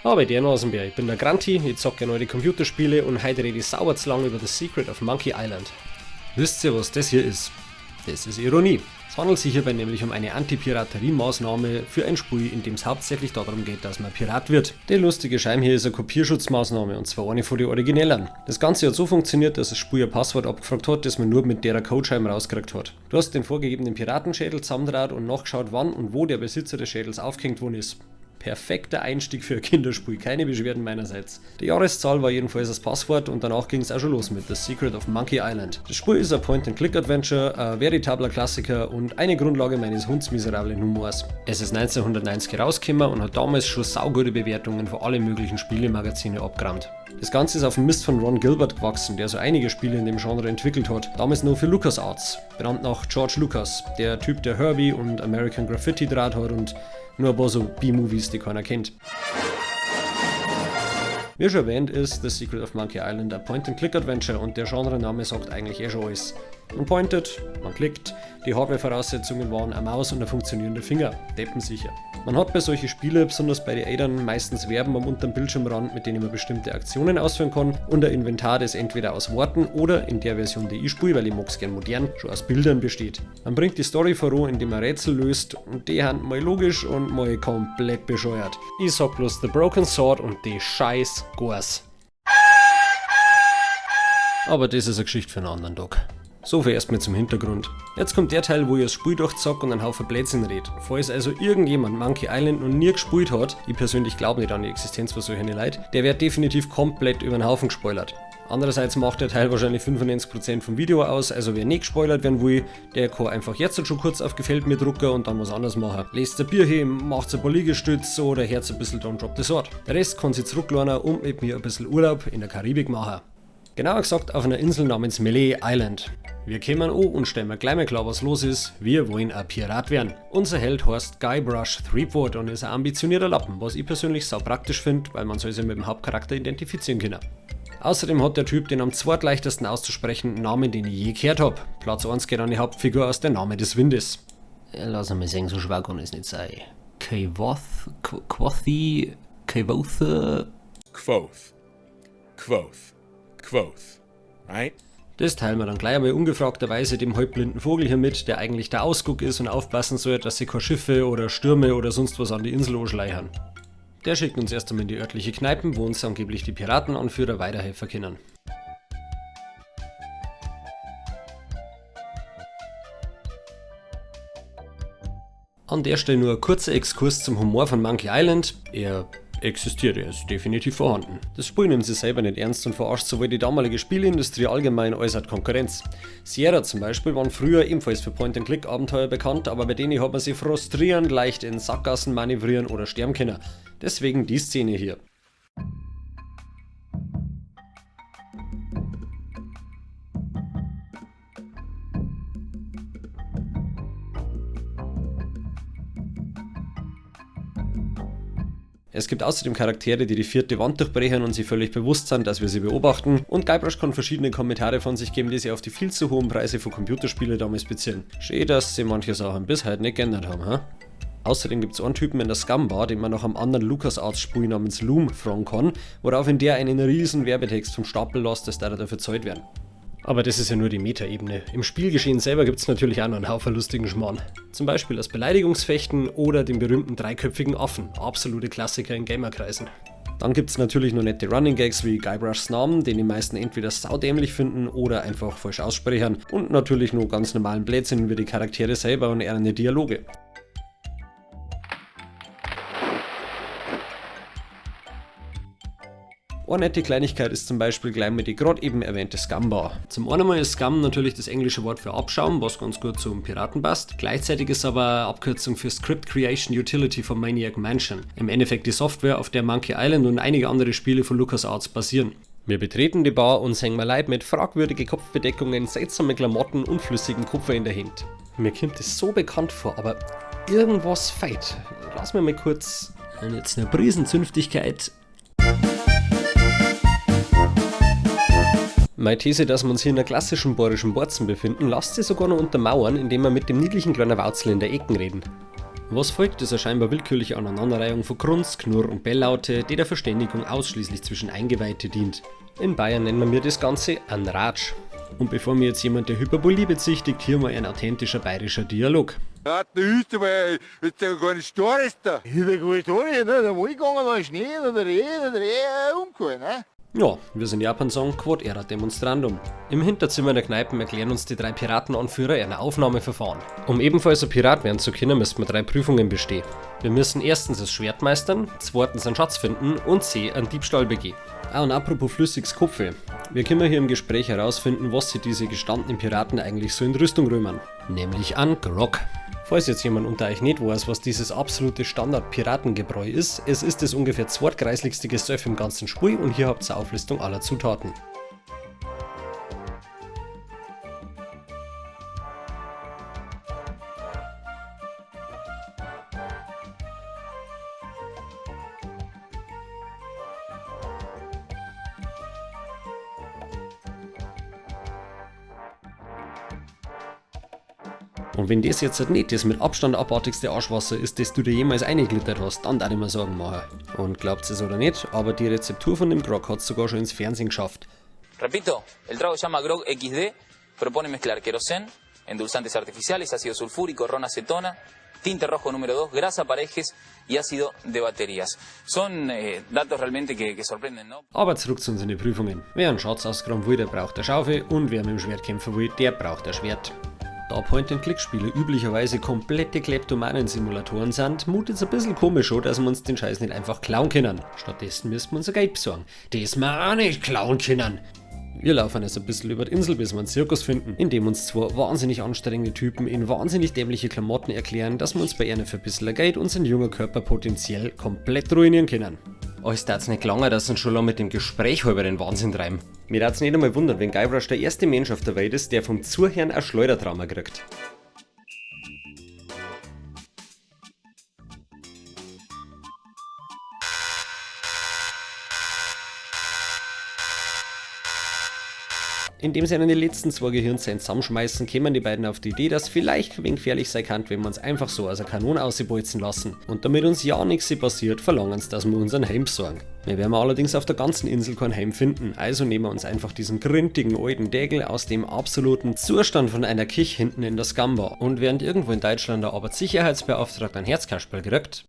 Habe die Nasenbär, ich bin der Granti, ich zock gerne alte Computerspiele und heute rede ich sauber zu lang über The Secret of Monkey Island. Wisst ihr, was das hier ist? Das ist Ironie. Es handelt sich hierbei nämlich um eine Anti-Piraterie-Maßnahme für ein Spiel, in dem es hauptsächlich darum geht, dass man Pirat wird. Die lustige Scheibe hier ist eine Kopierschutzmaßnahme und zwar eine von den Originellern. Das Ganze hat so funktioniert, dass das Spiel ein Passwort abgefragt hat, das man nur mit der Codescheibe rausgekriegt hat. Du hast den vorgegebenen Piratenschädel zusammendraht und nachgeschaut, wann und wo der Besitzer des Schädels aufgehängt worden ist. Perfekter Einstieg für ein Kinderspiel, keine Beschwerden meinerseits. Die Jahreszahl war jedenfalls das Passwort und danach ging es auch schon los mit The Secret of Monkey Island. Das Spiel ist ein Point-and-Click-Adventure, ein veritabler Klassiker und eine Grundlage meines hundsmiserablen Humors. Es ist 1990 rausgekommen und hat damals schon saugute Bewertungen von allen möglichen Spielemagazine abgeräumt. Das Ganze ist auf dem Mist von Ron Gilbert gewachsen, der so einige Spiele in dem Genre entwickelt hat, damals nur für LucasArts, benannt nach George Lucas, der Typ, der Herbie und American Graffiti draht hat und nur ein paar so B-Movies, die keiner kennt. Wie schon erwähnt, ist The Secret of Monkey Island ein Point-and-Click-Adventure und der Genrename sagt eigentlich eh schon alles. Man pointet, man klickt, die Hardware-Voraussetzungen waren eine Maus und ein funktionierender Finger, deppensicher. Man hat bei solchen Spielen, besonders bei den Eltern, meistens Verben am unteren Bildschirmrand, mit denen man bestimmte Aktionen ausführen kann und ein Inventar, das entweder aus Worten oder, in der Version, die ich spiele, weil ich mag's gern modern, schon aus Bildern besteht. Man bringt die Story voran, indem man Rätsel löst und die sind mal logisch und mal komplett bescheuert. Ich sag bloß The Broken Sword und die scheiß Gors. Aber das ist eine Geschichte für einen anderen Tag. So viel erstmal zum Hintergrund. Jetzt kommt der Teil, wo ich das Spiel durchzock und einen Haufen Blödsinn red. Falls also irgendjemand Monkey Island noch nie gespielt hat, ich persönlich glaube nicht an die Existenz von solchen Leuten, der wird definitiv komplett über den Haufen gespoilert. Andererseits macht der Teil wahrscheinlich 95% vom Video aus, also wer nicht gespoilert werden will, der kann einfach jetzt schon kurz auf Gefällt mir drücken und dann was anderes machen. Lest ein Bier hin, macht ein paar Liegestütze oder hört ein bisschen Don't Drop the Sword. Der Rest kann sich zurücklehnen und mit mir ein bisschen Urlaub in der Karibik machen. Genauer gesagt auf einer Insel namens Melee Island. Wir kommen an und stellen mir gleich mal klar, was los ist. Wir wollen ein Pirat werden. Unser Held heißt Guybrush Threepwood und ist ein ambitionierter Lappen, was ich persönlich sau praktisch finde, weil man soll sich mit dem Hauptcharakter identifizieren können. Außerdem hat der Typ den am zweitleichtesten auszusprechenden Namen, den ich je gehört hab. Platz 1 geht an die Hauptfigur aus Der Name des Windes. Lass mal sehen, so schwer kann es nicht sein. Kvoth, Quothi, Kvothe. Kvothe. Kvothe. Kvothe. Right? Das teilen wir dann gleich einmal ungefragterweise dem halbblinden Vogel hier mit, der eigentlich der Ausguck ist und aufpassen soll, dass sich keine Schiffe oder Stürme oder sonst was an die Insel anschleichen. Der schickt uns erst einmal in die örtliche Kneipen, wo uns angeblich die Piratenanführer weiterhelfen können. An der Stelle nur ein kurzer Exkurs zum Humor von Monkey Island. Er existiert, er ist definitiv vorhanden. Das Spiel nimmt sich selber nicht ernst und verarscht sowohl die damalige Spielindustrie allgemein als auch die Konkurrenz. Sierra zum Beispiel waren früher ebenfalls für Point-and-Click-Abenteuer bekannt, aber bei denen hat man sich frustrierend leicht in Sackgassen manövrieren oder sterben können. Deswegen die Szene hier. Es gibt außerdem Charaktere, die die vierte Wand durchbrechen und sich völlig bewusst sind, dass wir sie beobachten. Und Guybrush kann verschiedene Kommentare von sich geben, die sich auf die viel zu hohen Preise von Computerspielen damals beziehen. Schön, dass sie manche Sachen bis heute nicht geändert haben, hä? Außerdem gibt's einen Typen in der Scumm Bar, den man nach einem anderen LucasArts-Spiel namens Loom fragen kann, woraufhin der einen riesen Werbetext vom Stapel lässt, dass der dafür zahlt werden. Aber das ist ja nur die Meta-Ebene. Im Spielgeschehen selber gibt's natürlich auch noch einen Haufen lustigen Schmarrn. Zum Beispiel das Beleidigungsfechten oder den berühmten dreiköpfigen Affen, absolute Klassiker in Gamerkreisen. Dann gibt's natürlich noch nette Running Gags wie Guybrushs Namen, den die meisten entweder saudämlich finden oder einfach falsch aussprechen. Und natürlich nur ganz normalen Blödsinn wie die Charaktere selber und ihre Dialoge. Eine nette Kleinigkeit ist zum Beispiel gleich mal die grad eben erwähnte Scumm Bar. Zum einen mal ist Scum natürlich das englische Wort für Abschaum, was ganz gut zum Piraten passt. Gleichzeitig ist aber eine Abkürzung für Script Creation Utility von Maniac Mansion. Im Endeffekt die Software, auf der Monkey Island und einige andere Spiele von LucasArts basieren. Wir betreten die Bar und sehen mal Leute mit fragwürdigen Kopfbedeckungen, seltsame Klamotten und flüssigen Kupfer in der Hand. Mir kommt das so bekannt vor, aber irgendwas fehlt. Lass mir mal kurz jetzt eine Prisenzünftigkeit. Meine These, dass wir uns hier in einer klassischen bayerischen Borzen befinden, lasst sich sogar noch untermauern, indem wir mit dem niedlichen kleinen Wauzl in der Ecken reden. Was folgt, ist eine scheinbar willkürliche Aneinanderreihung von Grunz, Knurr und Belllaute, die der Verständigung ausschließlich zwischen Eingeweihte dient. In Bayern nennen wir das Ganze an Ratsch. Und bevor mir jetzt jemand der Hyperbolie bezichtigt, hier mal ein authentischer bayerischer Dialog. Ja, der ist aber, jetzt ja gar nicht da ist da. Ich hab gar nicht da, ne? Da war ich gegangen, da ist Schnee, da der Reh, da der Reh, umgefallen, ne? Ja, wir sind Japan Song Quod erat demonstrandum. Im Hinterzimmer der Kneipen erklären uns die drei Piratenanführer ein Aufnahmeverfahren. Um ebenfalls ein Pirat werden zu können, müssen wir drei Prüfungen bestehen. Wir müssen erstens das Schwert meistern, zweitens einen Schatz finden und c. einen Diebstahl begehen. Ah, und apropos flüssiges Kopfe. Wir können hier im Gespräch herausfinden, was sich diese gestandenen Piraten eigentlich so in Rüstung römern. Nämlich an Grog. Falls jetzt jemand unter euch nicht weiß, was dieses absolute Standard-Piratengebräu ist, es ist das ungefähr zweitgreislichste Gesöff im ganzen Spiel und hier habt ihr Auflistung aller Zutaten. Und wenn das jetzt nicht das mit Abstand abartigste Arschwasser ist, das du dir jemals eingeglittert hast, dann darf ich mir Sorgen machen. Und glaubt es oder nicht, aber die Rezeptur von dem Grog hat sogar schon ins Fernsehen geschafft. Repito, el trago se llama Grog XD, propone mezclar querosén, endulzantes artificiales, ácido sulfúrico, ron acetona, tinte rojo número 2, grasa para ejes y ácido de baterías. Son datos realmente que sorprenden, ¿no? Aber zurück zu unseren Prüfungen. Wer einen Schatz ausgraben will, der braucht eine Schaufel und wer mit dem Schwert kämpfen will, der braucht ein Schwert. Da Point-and-Click-Spiele üblicherweise komplette Kleptomanen-Simulatoren sind, mutet's ein bisschen komisch an, dass wir uns den Scheiß nicht einfach klauen können. Stattdessen müssen wir unser Geld besorgen, das wir auch nicht klauen können. Wir laufen jetzt ein bisschen über die Insel, bis wir einen Zirkus finden, in dem uns zwei wahnsinnig anstrengende Typen in wahnsinnig dämliche Klamotten erklären, dass wir uns bei ihnen für ein bisschen Geld unseren jungen Körper potenziell komplett ruinieren können. Euch tat's nicht gelangen, dass uns schon lange mit dem Gespräch halber den Wahnsinn treiben. Mir tat's nicht einmal wundern, wenn Guybrush der erste Mensch auf der Welt ist, der vom Zuhören ein Schleudertrauma kriegt. Indem sie einen die letzten zwei Gehirnzellen zusammenschmeißen, kämen die beiden auf die Idee, dass vielleicht ein wenig gefährlich sein kann, wenn wir uns einfach so aus einer Kanone ausbolzen lassen. Und damit uns ja nichts passiert, verlangen sie, dass wir unseren Heim besorgen. Wir werden allerdings auf der ganzen Insel kein Heim finden, also nehmen wir uns einfach diesen grintigen alten Dägel aus dem absoluten Zustand von einer Kich hinten in der Scamba. Und während irgendwo in Deutschland der Arbeitssicherheitsbeauftragte ein Herzkasperl kriegt,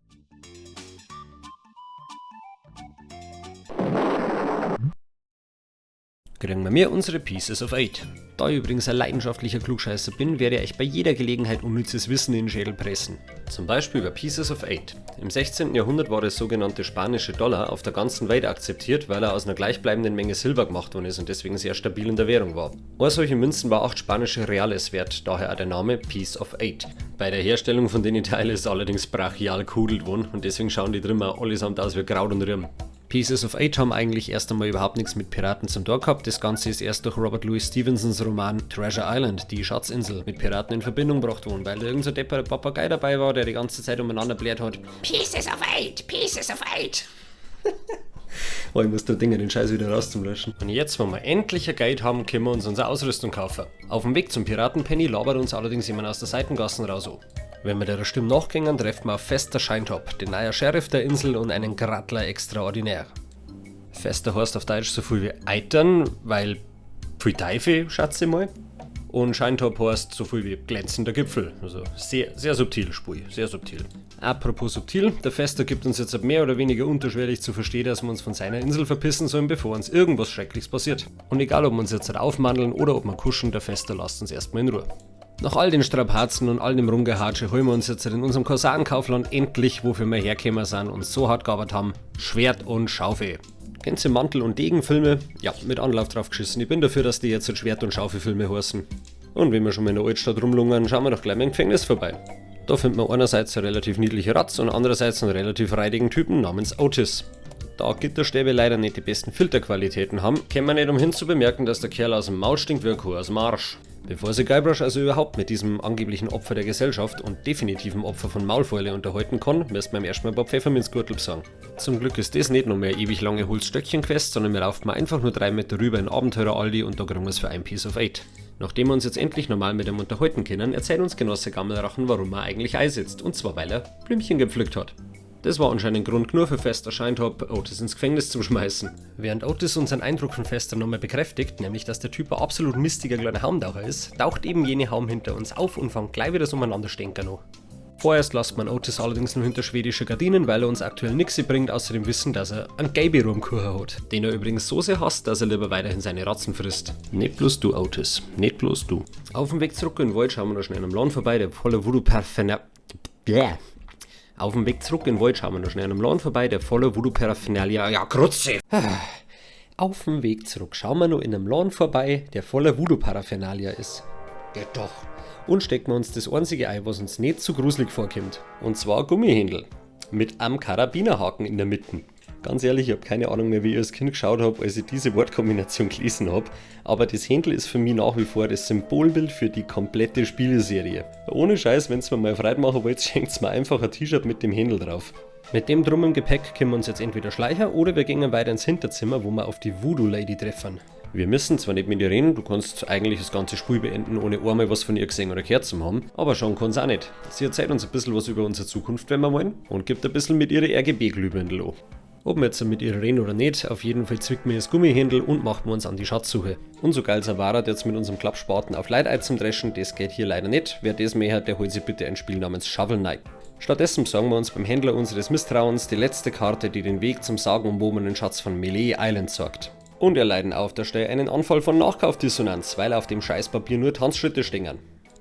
kriegen wir mir unsere Pieces of Eight. Da ich übrigens ein leidenschaftlicher Klugscheißer bin, werde ich euch bei jeder Gelegenheit unnützes Wissen in den Schädel pressen. Zum Beispiel über Pieces of Eight. Im 16. Jahrhundert war der sogenannte spanische Dollar auf der ganzen Welt akzeptiert, weil er aus einer gleichbleibenden Menge Silber gemacht worden ist und deswegen sehr stabil in der Währung war. Eine solche Münzen war 8 spanische Reales wert, daher auch der Name Piece of Eight. Bei der Herstellung von den Teilen ist allerdings brachial gehudelt worden und deswegen schauen die drin auch allesamt aus wie Kraut und Rüben. Pieces of Eight haben eigentlich erst einmal überhaupt nichts mit Piraten zum Tor gehabt. Das Ganze ist erst durch Robert Louis Stevensons Roman Treasure Island, die Schatzinsel, mit Piraten in Verbindung gebracht worden, weil da irgend so depperter Papagei dabei war, der die ganze Zeit umeinander blärt hat. Pieces of Eight, Pieces of Eight. Oh, ich muss da Dinge den Scheiß wieder rauszulöschen. Und jetzt, wo wir endlich ein Geld haben, können wir uns unsere Ausrüstung kaufen. Auf dem Weg zum Piratenpenny labert uns allerdings jemand aus der Seitengassen raus an. Wenn wir der Stimme nachgängen, treffen wir auf Fester Scheintopp, den neuen Sheriff der Insel und einen Grattler extraordinär. Fester heißt auf Deutsch so viel wie Eitern, weil viel Teufel, schätze ich mal. Und Scheintopp heißt so viel wie glänzender Gipfel. Also sehr, sehr subtil, Spui, sehr subtil. Apropos subtil, der Fester gibt uns jetzt mehr oder weniger unterschwellig zu verstehen, dass wir uns von seiner Insel verpissen sollen, bevor uns irgendwas Schreckliches passiert. Und egal, ob wir uns jetzt aufmandeln oder ob wir kuschen, der Fester lasst uns erstmal in Ruhe. Nach all den Strapazen und all dem Rumgehatsche holen wir uns jetzt in unserem Korsarenkaufland endlich, wofür wir hergekommen sind und so hart gearbeitet haben, Schwert und Schaufel. Kennt ihr Mantel- und Degenfilme? Ja, mit Anlauf drauf geschissen. Ich bin dafür, dass die jetzt Schwert- und Schaufelfilme heißen. Und wenn wir schon mal in der Altstadt rumlungern, schauen wir doch gleich mal im Gefängnis vorbei. Da findet man einerseits eine relativ niedliche Ratz und andererseits einen relativ reidigen Typen namens Otis. Da Gitterstäbe leider nicht die besten Filterqualitäten haben, kämen wir nicht umhin zu bemerken, dass der Kerl aus dem Maul stinkt wie eine Kuh aus dem Arsch. Bevor sich Guybrush also überhaupt mit diesem angeblichen Opfer der Gesellschaft und definitiven Opfer von Maulfäule unterhalten kann, müssen wir ihm erstmal ein paar Pfefferminzgürtel besorgen. Zum Glück ist das nicht noch mehr ewig lange Holzstöckchen-Quest, sondern wir laufen mal einfach nur 3 Meter rüber in Abenteurer-Aldi und da kriegen wir's für ein Piece of Eight. Nachdem wir uns jetzt endlich normal mit ihm unterhalten können, erzählt uns Genosse Gammelrachen, warum er eigentlich einsitzt. Und zwar, weil er Blümchen gepflückt hat. Das war anscheinend Grund genug für Fester Scheintop, Otis ins Gefängnis zu schmeißen. Während Otis unseren Eindruck von Fester nochmal bekräftigt, nämlich dass der Typ ein absolut mistiger kleiner Haumtaucher ist, taucht eben jene Haum hinter uns auf und fängt gleich wieder so umeinander stänkern an. Vorerst lasst man Otis allerdings nur hinter schwedische Gardinen, weil er uns aktuell nix bringt, außer dem Wissen, dass er einen Gaby-Rumkuchen hat. Den er übrigens so sehr hasst, dass er lieber weiterhin seine Ratzen frisst. Nicht bloß du, Otis. Nicht bloß du. Auf dem Weg zurück in den Wald schauen wir noch schnell am Laden vorbei, der voller Voodoo-Parfena... Bäh. Auf dem Weg zurück in den Wald schauen wir noch schnell am Laden vorbei, der voller Voodoo-Paraphernalia... Ja, Grütze! Auf dem Weg zurück schauen wir noch in einem Laden vorbei, der voller Voodoo-Paraphernalia ist. Geht doch. Und stecken wir uns das einzige Ei, was uns nicht zu gruselig vorkommt. Und zwar ein Gummihändel. Mit einem Karabinerhaken in der Mitte. Ganz ehrlich, ich hab keine Ahnung mehr, wie ich als Kind geschaut hab, als ich diese Wortkombination gelesen hab. Aber das Händel ist für mich nach wie vor das Symbolbild für die komplette Spieleserie. Ohne Scheiß, wenn's mir mal Freude machen wollt, schenkt's mir einfach ein T-Shirt mit dem Händel drauf. Mit dem Drum im Gepäck können wir uns jetzt entweder schleichen oder wir gehen weiter ins Hinterzimmer, wo wir auf die Voodoo Lady treffen. Wir müssen zwar nicht mit ihr reden, du kannst eigentlich das ganze Spiel beenden, ohne einmal was von ihr gesehen oder gehört zu haben, aber schauen kann's auch nicht. Sie erzählt uns ein bisschen was über unsere Zukunft, wenn wir wollen, und gibt ein bisschen mit ihrer R G B-Glühbirne an. Ob wir jetzt mit ihr reden oder nicht, auf jeden Fall zwickt mir das Gummihändel und macht wir uns an die Schatzsuche. Und so geil war jetzt mit unserem Klappspaten auf Leute einzudreschen, das geht hier leider nicht. Wer das mehr hat, der holt sich bitte ein Spiel namens Shovel Knight. Stattdessen besorgen wir uns beim Händler unseres Misstrauens die letzte Karte, die den Weg zum sagenumwobenen Schatz von Melee Island sorgt. Und erleiden auf der Stelle einen Anfall von Nachkaufdissonanz, weil auf dem Scheißpapier nur Tanzschritte stehen.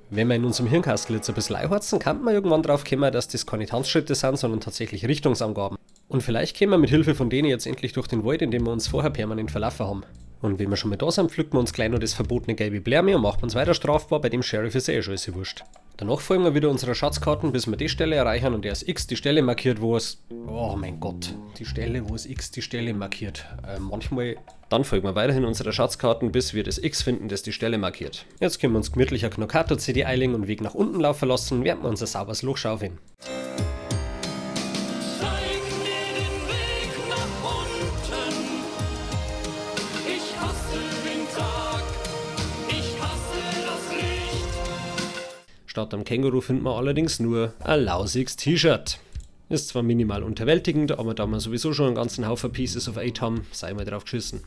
Wenn wir in unserem Hirnkastel jetzt ein bisschen einhorzen, kann man irgendwann drauf kommen, dass das keine Tanzschritte sind, sondern tatsächlich Richtungsangaben. Und vielleicht kommen wir mit Hilfe von denen jetzt endlich durch den Wald, in dem wir uns vorher permanent verlaufen haben. Und wenn wir schon mal da sind, pflücken wir uns gleich noch das verbotene gelbe Blärme und machen uns weiter strafbar, bei dem Sheriff ist eh schon alles wurscht. Danach folgen wir wieder unserer Schatzkarten, bis wir die Stelle erreichen und der ist X die Stelle markiert, wo es... Oh mein Gott, die Stelle, wo es X die Stelle markiert. Manchmal... Dann folgen wir weiterhin unserer Schatzkarten, bis wir das X finden, das die Stelle markiert. Jetzt können wir uns gemütlich eine Knockato-C D einlegen und Weg nach unten laufen lassen, während wir unser sauberes Loch schaufeln. Zeig mir den Weg nach unten. Ich hasse den Tag. Ich hasse das Licht. Statt am Känguru finden wir allerdings nur ein lausiges T-Shirt. Ist zwar minimal unterwältigend, aber da wir sowieso schon einen ganzen Haufen Pieces of Eight haben, sei mal drauf geschissen.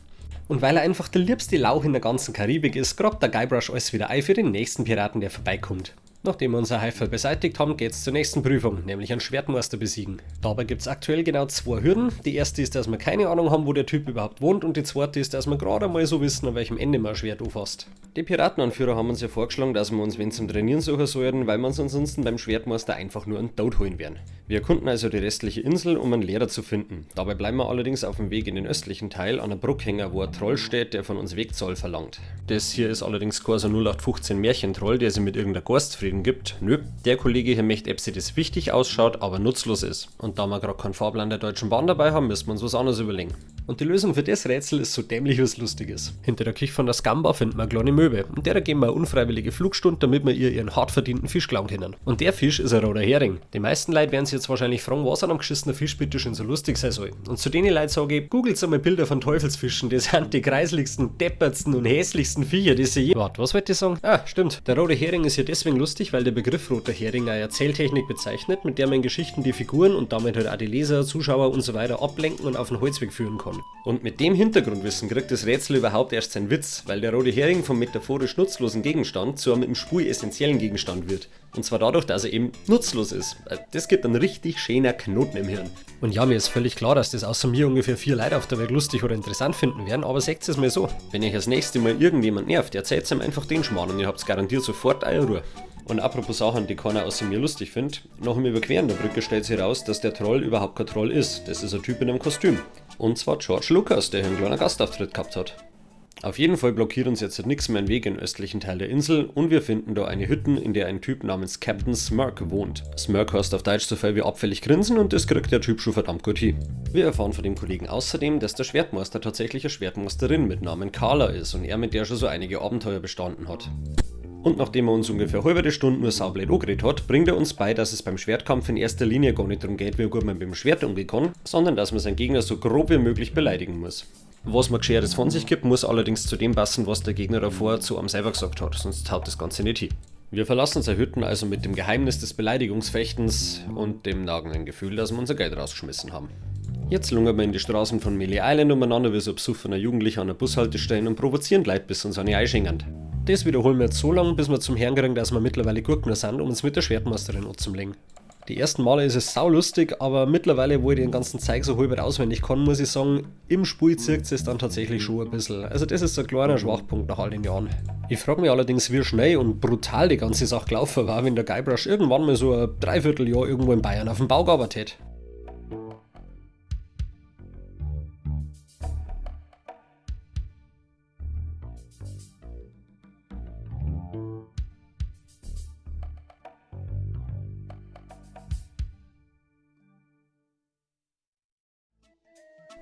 Und weil er einfach der liebste Lauch in der ganzen Karibik ist, grabt der Guybrush alles wieder ein für den nächsten Piraten, der vorbeikommt. Nachdem wir unser Heifel beseitigt haben, geht's zur nächsten Prüfung, nämlich einen Schwertmeister besiegen. Dabei gibt's aktuell genau zwei Hürden. Die erste ist, dass wir keine Ahnung haben, wo der Typ überhaupt wohnt, und die zweite ist, dass wir gerade mal so wissen, an welchem Ende man ein Schwert anfasst. Die Piratenanführer haben uns ja vorgeschlagen, dass wir uns wen zum Trainieren suchen sollten, weil wir uns ansonsten beim Schwertmeister einfach nur einen Tod holen werden. Wir erkunden also die restliche Insel, um einen Lehrer zu finden. Dabei bleiben wir allerdings auf dem Weg in den östlichen Teil an einer Brücke hängen, wo ein Troll steht, der von uns Wegzoll verlangt. Das hier ist allerdings kein so 0815 Märchentroll, der sich mit irgendeiner Geistfrieden gibt. Nö, der Kollege hier möchte etwas, das wichtig ausschaut, aber nutzlos ist. Und da wir grad keinen Fahrplan der Deutschen Bahn dabei haben, müssen wir uns was anderes überlegen. Und die Lösung für das Rätsel ist so dämlich, was lustig ist. Hinter der Küche von der Scamba finden wir eine kleine Möwe und der geben wir eine unfreiwillige Flugstunde, damit wir ihr ihren hart verdienten Fisch klauen können. Und der Fisch ist ein roter Hering. Die meisten Leute werden sich jetzt wahrscheinlich fragen, was an einem geschissenen Fisch bitte schön so lustig sein soll. Und zu denen Leuten sage ich, googelt einmal Bilder von Teufelsfischen, das sind die kreisligsten, deppertsten und hässlichsten Viecher, die sie je... Warte, was wollte ich sagen? Ah, stimmt. Der rote Hering ist ja deswegen lustig, weil der Begriff roter Hering eine Erzähltechnik bezeichnet, mit der man in Geschichten die Figuren und damit halt auch die Leser, Zuschauer und so weiter ablenken und auf den Holzweg führen kann. Und mit dem Hintergrundwissen kriegt das Rätsel überhaupt erst seinen Witz, weil der rote Hering vom metaphorisch nutzlosen Gegenstand zu einem im Spiel essentiellen Gegenstand wird. Und zwar dadurch, dass er eben nutzlos ist. Das gibt einen richtig schöner Knoten im Hirn. Und ja, mir ist völlig klar, dass das außer mir ungefähr 4 Leute auf der Welt lustig oder interessant finden werden, aber seht es mal so. Wenn euch das nächste Mal irgendjemand nervt, erzählt's ihm einfach den Schmarrn und ihr habt's garantiert sofort eure Ruhe. Und apropos Sachen, die keiner außer mir lustig findet, nach dem Überqueren der Brücke stellt sich raus, dass der Troll überhaupt kein Troll ist. Das ist ein Typ in einem Kostüm. Und zwar George Lucas, der hier einen kleinen Gastauftritt gehabt hat. Auf jeden Fall blockiert uns jetzt nichts mehr den Weg in den östlichen Teil der Insel und wir finden da eine Hütte, in der ein Typ namens Captain Smirk wohnt. Smirk heißt auf Deutsch so viel wie abfällig grinsen und das kriegt der Typ schon verdammt gut hin. Wir erfahren von dem Kollegen außerdem, dass der Schwertmeister tatsächlich eine Schwertmeisterin mit Namen Carla ist und er mit der schon so einige Abenteuer bestanden hat. Und nachdem er uns ungefähr halbe Stunde nur saublöd angeredet hat, bringt er uns bei, dass es beim Schwertkampf in erster Linie gar nicht darum geht, wie gut man mit dem Schwert umgehen kann, sondern dass man seinen Gegner so grob wie möglich beleidigen muss. Was man Gescheiteres von sich gibt, muss allerdings zu dem passen, was der Gegner davor zu einem selber gesagt hat, sonst haut das Ganze nicht hin. Wir verlassen unsere Hütten also mit dem Geheimnis des Beleidigungsfechtens und dem nagenden Gefühl, dass wir unser Geld rausgeschmissen haben. Jetzt lungern wir in die Straßen von Melee Island umeinander wie so besoffener Jugendlicher an der Bushaltestelle und provozieren Leute, bis uns eine einschenken. Das wiederholen wir jetzt so lange, bis wir zum Herrn kriegen, dass wir mittlerweile gut genug sind, um uns mit der Schwertmeisterin anzulegen. Die ersten Male ist es saulustig, aber mittlerweile, wo ich den ganzen Zeug so halb auswendig kann, muss ich sagen, im Spiel zirkt es dann tatsächlich schon ein bisschen. Also das ist so ein kleiner Schwachpunkt nach all den Jahren. Ich frage mich allerdings, wie schnell und brutal die ganze Sache gelaufen war, wenn der Guybrush irgendwann mal so ein Dreivierteljahr irgendwo in Bayern auf dem Bau gearbeitet hätte.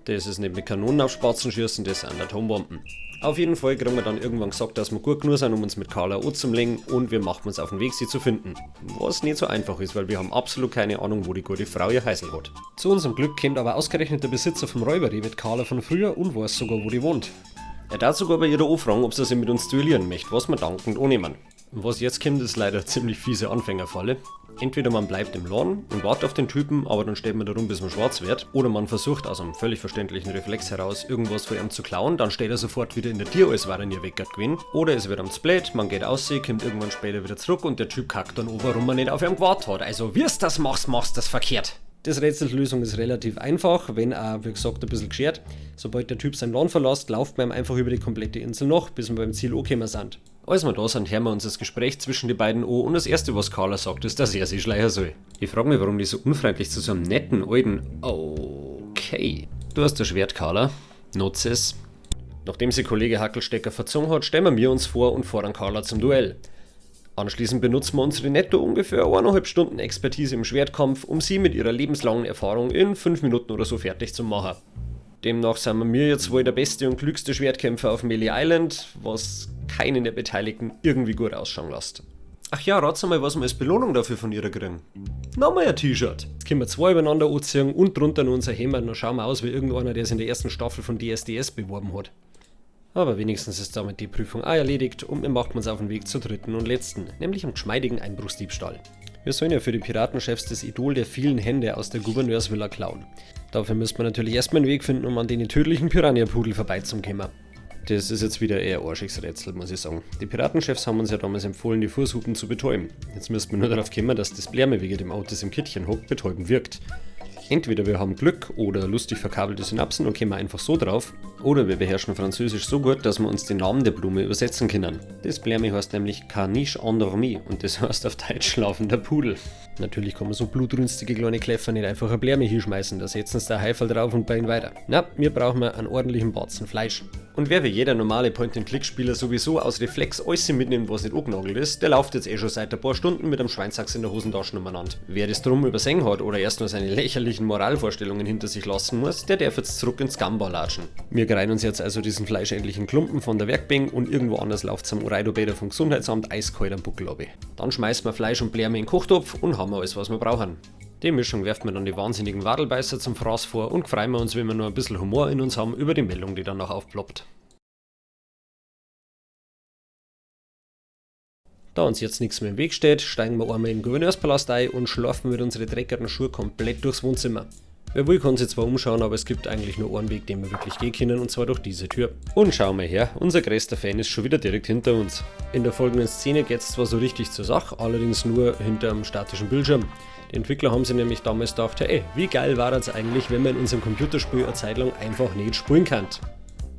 Das ist nicht mit Kanonen auf Spatzen schießen, das sind Atombomben. Auf jeden Fall kriegen wir dann irgendwann gesagt, dass wir gut genug sind, um uns mit Carla anzulegen und wir machen uns auf den Weg, sie zu finden. Was nicht so einfach ist, weil wir haben absolut keine Ahnung, wo die gute Frau ihr Häusl hat. Zu unserem Glück kommt aber ausgerechnet der Besitzer vom Räuberreh mit Carla von früher und weiß sogar, wo die wohnt. Er darf sogar bei ihrer anfragen, ob sie sich mit uns duellieren möchte, was wir dankend annehmen. Was jetzt kommt, ist leider eine ziemlich fiese Anfängerfalle. Entweder man bleibt im Laden und wartet auf den Typen, aber dann steht man da rum, bis man schwarz wird. Oder man versucht aus einem völlig verständlichen Reflex heraus, irgendwas von ihm zu klauen, dann steht er sofort wieder in der Tür, als wäre er nie weggert gewesen. Oder es wird ihm zu blöd, man geht aus, kommt irgendwann später wieder zurück und der Typ kackt dann an, warum man nicht auf ihm gewartet hat. Also, wie es das machst, machst das verkehrt. Das Rätselslösung ist relativ einfach, wenn auch, wie gesagt, ein bisschen geschert. Sobald der Typ sein Land verlässt, lauft man ihm einfach über die komplette Insel noch, bis wir beim Ziel angekommen sind. Als wir da sind, hören wir uns das Gespräch zwischen die beiden an und das erste, was Carla sagt, ist, dass er sie schleichen soll. Ich frage mich, warum die so unfreundlich zu so einem netten, alten... Okay. Du hast das Schwert, Carla. Nutze es. Nachdem sie Kollege Hackelstecker verzogen hat, stellen wir uns vor und fordern Carla zum Duell. Anschließend benutzen wir unsere netto ungefähr 1,5 Stunden Expertise im Schwertkampf, um sie mit ihrer lebenslangen Erfahrung in 5 Minuten oder so fertig zu machen. Demnach sind wir jetzt wohl der beste und klügste Schwertkämpfer auf Melee Island, was keinen der Beteiligten irgendwie gut ausschauen lässt. Ach ja, rat's mal, was wir als Belohnung dafür von ihrer kriegen. Nochmal ein T-Shirt. Jetzt können wir zwei übereinander anziehen und drunter noch unser Hemd, dann schauen wir aus wie irgendeiner, der sich in der ersten Staffel von DSDS beworben hat. Aber wenigstens ist damit die Prüfung auch erledigt und wir machen uns auf den Weg zur dritten und letzten, nämlich am geschmeidigen Einbruchsdiebstahl. Wir sollen ja für die Piratenchefs das Idol der vielen Hände aus der Gouverneursvilla klauen. Dafür müssen wir natürlich erstmal einen Weg finden, um an den tödlichen Piranha-Pudel vorbeizukommen. Das ist jetzt wieder eher arschiges Rätsel, muss ich sagen. Die Piratenchefs haben uns ja damals empfohlen, die Fußhupen zu betäuben. Jetzt müssten wir nur darauf kommen, dass das Blärme wegen dem Autos im Kittchen hockt, betäuben wirkt. Entweder wir haben Glück oder lustig verkabelte Synapsen und kommen einfach so drauf, oder wir beherrschen Französisch so gut, dass wir uns den Namen der Blume übersetzen können. Das Blärme heißt nämlich Caniche endormi und das heißt auf Deutsch schlafender Pudel. Natürlich kann man so blutrünstige kleine Kläffer nicht einfach eine Blärme hinschmeißen, da setzen sie der Heifel drauf und bein weiter. Na, wir brauchen einen ordentlichen Batzen Fleisch. Und wer wie jeder normale Point-and-Click-Spieler sowieso aus Reflex alles mitnimmt, was nicht angenagelt ist, der läuft jetzt eh schon seit ein paar Stunden mit einem Schweinsachs in der Hosentasche umeinander. Wer das drum übersehen hat oder erst nur seine lächerlichen Moralvorstellungen hinter sich lassen muss, der darf jetzt zurück ins Gamba latschen. Wir greifen uns jetzt also diesen fleischähnlichen Klumpen von der Werkbank und irgendwo anders läuft's am Ureido-Bäder vom Gesundheitsamt eiskalt am Buckel runter. Dann schmeißen wir Fleisch und Blärme in den Kochtopf und haben wir alles, was wir brauchen. Die Mischung werft man dann die wahnsinnigen Wadelbeißer zum Fraß vor und freuen wir uns, wenn wir nur ein bisschen Humor in uns haben, über die Meldung, die danach aufploppt. Da uns jetzt nichts mehr im Weg steht, steigen wir einmal in den Gouverneurspalast ein und schlafen mit unseren dreckigen Schuhen komplett durchs Wohnzimmer. Wer will, kann sich zwar umschauen, aber es gibt eigentlich nur einen Weg, den wir wirklich gehen können, und zwar durch diese Tür. Und schau mal her, unser größter Fan ist schon wieder direkt hinter uns. In der folgenden Szene geht's zwar so richtig zur Sache, allerdings nur hinterm statischen Bildschirm. Die Entwickler haben sich nämlich damals gedacht, ey, wie geil war das eigentlich, wenn man in unserem Computerspiel eine Zeit lang einfach nicht spielen kann.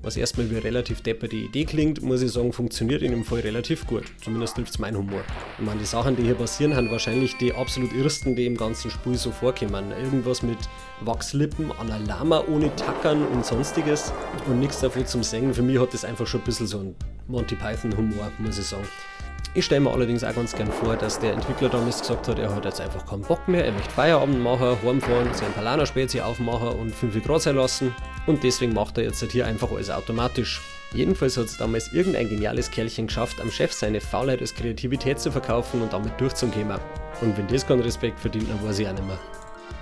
Was erstmal wie eine relativ depperte Idee klingt, muss ich sagen, funktioniert in dem Fall relativ gut. Zumindest trifft's mein Humor. Ich meine, die Sachen, die hier passieren, sind wahrscheinlich die absolut irrsten, die im ganzen Spiel so vorkommen. Irgendwas mit Wachslippen, einer Lama ohne Tackern und sonstiges und nichts davon zum Singen. Für mich hat das einfach schon ein bisschen so einen Monty Python Humor, muss ich sagen. Ich stelle mir allerdings auch ganz gern vor, dass der Entwickler damals gesagt hat, er hat jetzt einfach keinen Bock mehr, er möchte Feierabend machen, heimfahren, sein Paulaner-Spezi aufmachen und 5 Grad sein lassen und deswegen macht er jetzt halt hier einfach alles automatisch. Jedenfalls hat es damals irgendein geniales Kerlchen geschafft, am Chef seine Faulheit als Kreativität zu verkaufen und damit durchzukommen. Und wenn das keinen Respekt verdient, dann weiß ich auch nicht mehr.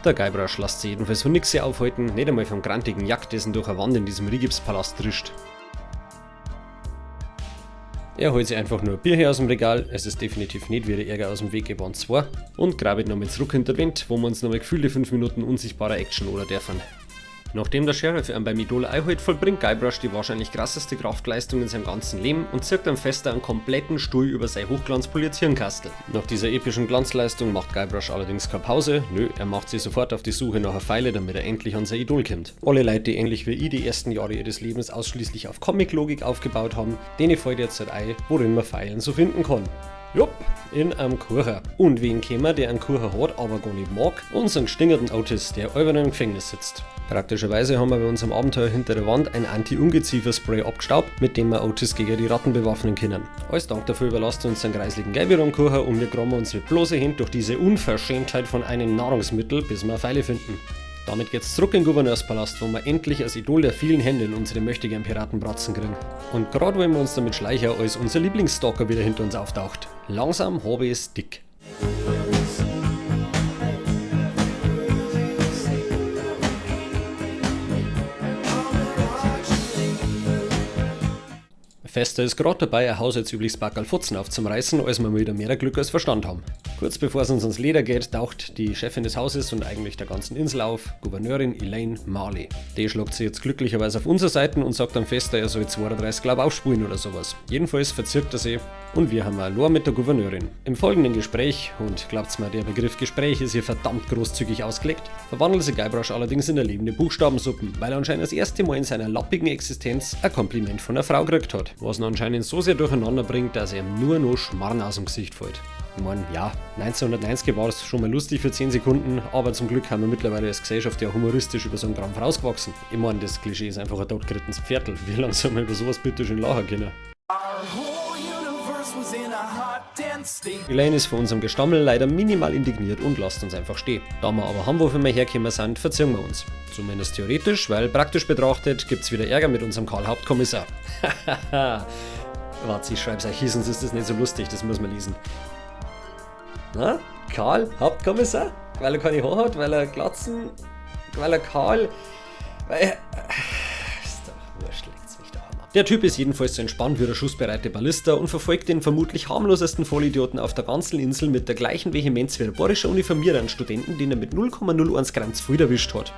Der Guybrush lässt sich jedenfalls von nix hier aufhalten, nicht einmal vom grantigen Jack, dessen durch eine Wand in diesem Rigipspalast drischt. Er holt sich einfach nur ein Bier her aus dem Regal, es ist definitiv nicht wieder Ärger aus dem Weg gewandt 2 und grabet nochmal zurück hinter die Wand, wo wir uns nochmal gefühlte 5 Minuten unsichtbarer Action oder dürfen. Nachdem der Sheriff ihn beim Idol einholt, vollbringt Guybrush die wahrscheinlich krasseste Kraftleistung in seinem ganzen Leben und zirkt am Fester einen kompletten Stuhl über sein hochglanzpoliertes Hirnkastel. Nach dieser epischen Glanzleistung macht Guybrush allerdings keine Pause, nö, er macht sich sofort auf die Suche nach einer Feile, damit er endlich an sein Idol kommt. Alle Leute, die ähnlich wie ich die ersten Jahre ihres Lebens ausschließlich auf Comic-Logik aufgebaut haben, denen fällt jetzt halt ein, worin man Feilen so finden kann. Jupp, in einem Kuchen. Und wen kennen wir, der einen Kuchen hat, aber gar nicht mag? Unseren gestingerten Otis, der albern im Gefängnis sitzt. Praktischerweise haben wir bei unserem Abenteuer hinter der Wand ein Anti-Ungeziefer-Spray abgestaubt, mit dem wir Otis gegen die Ratten bewaffnen können. Als Dank dafür überlasst er uns seinen kreisligen Gelbirong-Kuchen und wir graben uns mit bloßer Hand durch diese Unverschämtheit von einem Nahrungsmittel, bis wir Pfeile finden. Damit geht's zurück in den Gouverneurspalast, wo wir endlich als Idol der vielen Hände in unsere möchtegern Piratenbratzen kriegen. Und grad wollen wir uns damit schleichen, als unser Lieblingsstalker wieder hinter uns auftaucht. Langsam habe ich es dick. Fester ist grad dabei, ein haushaltsübliches Backerl Futzen aufzureißen, als wir mal wieder mehr Glück als Verstand haben. Kurz bevor es uns ans Leder geht, taucht die Chefin des Hauses und eigentlich der ganzen Insel auf, Gouverneurin Elaine Marley. Die schlagt sich jetzt glücklicherweise auf unsere Seiten und sagt am Fester, er soll 32 Glaub aufspulen oder sowas. Jedenfalls verzirkt er sie und wir haben allein mit der Gouverneurin. Im folgenden Gespräch, und glaubt's mir, der Begriff Gespräch ist hier verdammt großzügig ausgelegt, verwandelt sich Guybrush allerdings in eine lebende Buchstabensuppen, weil er anscheinend das erste Mal in seiner lappigen Existenz ein Kompliment von einer Frau gekriegt hat, was ihn anscheinend so sehr durcheinander bringt, dass ihm nur noch Schmarrn aus dem Gesicht fällt. Ich mein, ja, 1990 war es schon mal lustig für 10 Sekunden, aber zum Glück haben wir mittlerweile als Gesellschaft ja humoristisch über so einen Krampf rausgewachsen. Ich mein, das Klischee ist einfach ein totgerittenes Pferdl. Wie lange soll man über sowas bitte schön lachen können? Elaine ist von unserem Gestammel leider minimal indigniert und lässt uns einfach stehen. Da wir aber haben, wofür wir hergekommen sind, verziehen wir uns. Zumindest theoretisch, weil praktisch betrachtet gibt's wieder Ärger mit unserem Karl Hauptkommissar. Warte, ich schreib's euch hier, sonst ist das nicht so lustig, das muss man lesen. Na? Karl, Hauptkommissar? Weil er keine Haare hat, weil er Glatzen, weil er kahl, weil er... Ist doch wurscht, leckt's mich doch einmal. Der Typ ist jedenfalls so entspannt wie der schussbereite Ballista und verfolgt den vermutlich harmlosesten Vollidioten auf der ganzen Insel mit der gleichen Vehemenz wie der bayerische Uniformierer einen Studenten, den er mit 0,01 Gramm zu viel erwischt hat.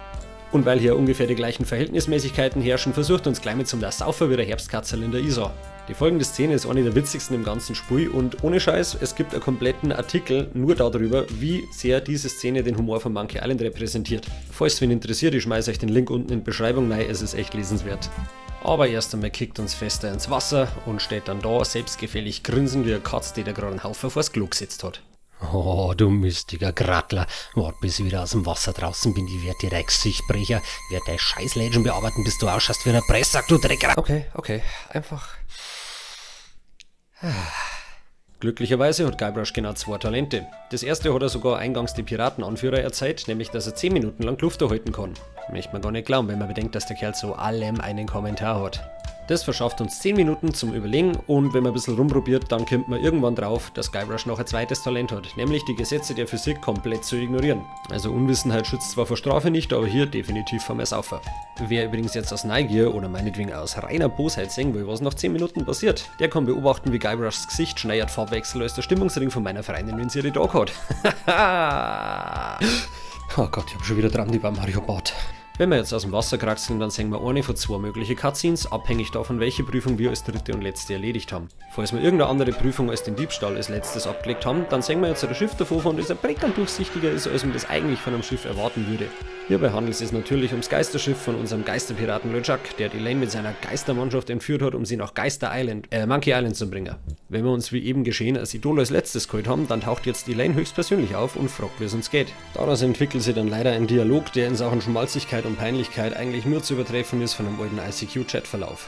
Und weil hier ungefähr die gleichen Verhältnismäßigkeiten herrschen, versucht uns gleich mit zum der Saufer wie der Herbstkatzel in der Isar. Die folgende Szene ist eine der witzigsten im ganzen Spiel und ohne Scheiß, es gibt einen kompletten Artikel nur darüber, wie sehr diese Szene den Humor von Monkey Island repräsentiert. Falls es wen interessiert, ich schmeiß euch den Link unten in die Beschreibung rein, es ist echt lesenswert. Aber erst einmal kickt uns Fester ins Wasser und steht dann da selbstgefällig grinsend wie eine Katze, die da gerade einen Haufen vors Klo gesetzt hat. Oh, du mystiger Grattler, wart bis ich wieder aus dem Wasser draußen bin, ich werd dir dein Gesicht brechen, werd dein Scheißlädchen bearbeiten, bis du ausschaust wie ein Presssack, du Drecker. Okay, okay, einfach. Glücklicherweise hat Guybrush genau 2 Talente. Das erste hat er sogar eingangs dem Piratenanführer erzählt, nämlich dass er 10 Minuten lang Luft erhalten kann. Möchte man gar nicht glauben, wenn man bedenkt, dass der Kerl zu allem einen Kommentar hat. Das verschafft uns 10 Minuten zum Überlegen und wenn man ein bisschen rumprobiert, dann kommt man irgendwann drauf, dass Guybrush noch ein zweites Talent hat, nämlich die Gesetze der Physik komplett zu ignorieren. Also Unwissenheit schützt zwar vor Strafe nicht, aber hier definitiv vom Ersaufer. Wer übrigens jetzt aus Neugier oder meinetwegen aus reiner Bosheit sehen will, was nach 10 Minuten passiert, der kann beobachten, wie Guybrushs Gesicht schneiert Farbwechsel als der Stimmungsring von meiner Freundin, wenn sie ihre Tag hat. Oh Gott, ich hab schon wieder dran, die beim Mario Bart. Wenn wir jetzt aus dem Wasser kraxeln, dann sehen wir eine von 2 möglichen Cutscenes, abhängig davon, welche Prüfung wir als dritte und letzte erledigt haben. Falls wir irgendeine andere Prüfung als den Diebstahl als letztes abgelegt haben, dann sehen wir jetzt ein Schiff davor, von das ein Brettern durchsichtiger ist, als man das eigentlich von einem Schiff erwarten würde. Hierbei handelt es sich natürlich ums Geisterschiff von unserem Geisterpiraten LeChuck, der die Elaine mit seiner Geistermannschaft entführt hat, um sie nach Monkey Island zu bringen. Wenn wir uns wie eben geschehen als Idol als letztes geholt haben, dann taucht jetzt Elaine höchstpersönlich auf und fragt, wie es uns geht. Daraus entwickelt sich dann leider ein Dialog, der in Sachen Schmalzigkeit und Peinlichkeit eigentlich nur zu übertreffen ist von einem alten I C Q-Chat-Verlauf.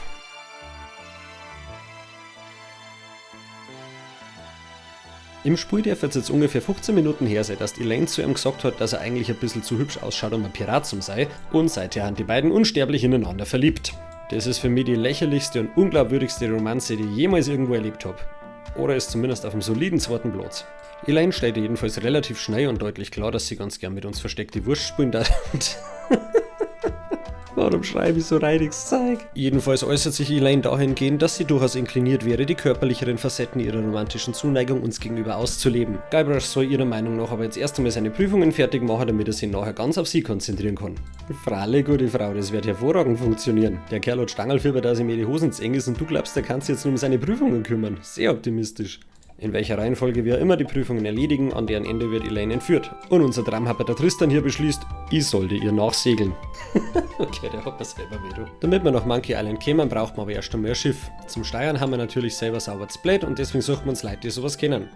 Im Spiel darf es jetzt ungefähr 15 Minuten her sein, dass Elaine zu ihm gesagt hat, dass er eigentlich ein bisschen zu hübsch ausschaut, um ein Pirat zu sein, und seither haben die beiden unsterblich ineinander verliebt. Das ist für mich die lächerlichste und unglaubwürdigste Romanze, die ich jemals irgendwo erlebt hab. Oder ist zumindest auf einem soliden zweiten Platz. Elaine stellt jedenfalls relativ schnell und deutlich klar, dass sie ganz gern mit uns versteckte Wurst spielen darf. Warum schreibe ich so reidiges Zeug? Jedenfalls äußert sich Elaine dahingehend, dass sie durchaus inkliniert wäre, die körperlicheren Facetten ihrer romantischen Zuneigung uns gegenüber auszuleben. Guybrush soll ihrer Meinung nach aber jetzt erst einmal seine Prüfungen fertig machen, damit er sich nachher ganz auf sie konzentrieren kann. Fralle, gute Frau, das wird hervorragend funktionieren. Der Kerl hat Stangelfieber, dass ihm die Hosen zu eng ist und du glaubst, der kann sich jetzt nur um seine Prüfungen kümmern. Sehr optimistisch. In welcher Reihenfolge wir immer die Prüfungen erledigen, an deren Ende wird Elaine entführt. Und unser Dramhapper der Tristan hier beschließt, ich sollte ihr nachsegeln. Okay, der hat mir selber weh, du. Damit wir nach Monkey Island kämen, braucht man aber erst einmal ein Schiff. Zum Steuern haben wir natürlich selber sauber zu blöd und deswegen suchen wir uns Leute, die sowas kennen.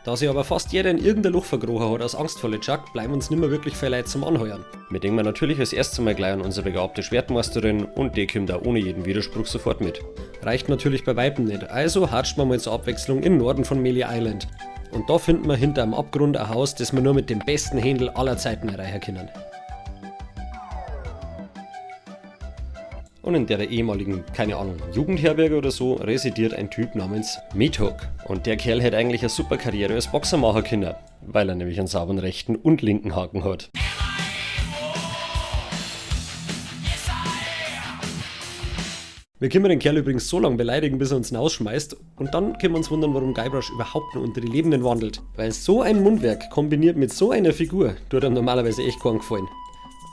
Da sich aber fast jeder in irgendein Loch verkrochen hat aus Angst vor LeChuck, bleiben uns nimmer wirklich viel Leute zum Anheuern. Wir denken natürlich als erstes mal gleich an unsere begabte Schwertmeisterin und die kommt da ohne jeden Widerspruch sofort mit. Reicht natürlich bei Weitem nicht, also hatscht man mal zur Abwechslung in Norden von Melee Island. Und da finden wir hinter einem Abgrund ein Haus, das wir nur mit dem besten Händel aller Zeiten erreichen können. Und in der ehemaligen, keine Ahnung, Jugendherberge oder so, residiert ein Typ namens Meathook. Und der Kerl hätte eigentlich eine super Karriere als Boxer machen können, weil er nämlich einen sauberen rechten und linken Haken hat. Wir können den Kerl übrigens so lange beleidigen, bis er uns rausschmeißt, und dann können wir uns wundern, warum Guybrush überhaupt nur unter die Lebenden wandelt. Weil so ein Mundwerk kombiniert mit so einer Figur tut ihm normalerweise echt keinen Gefallen.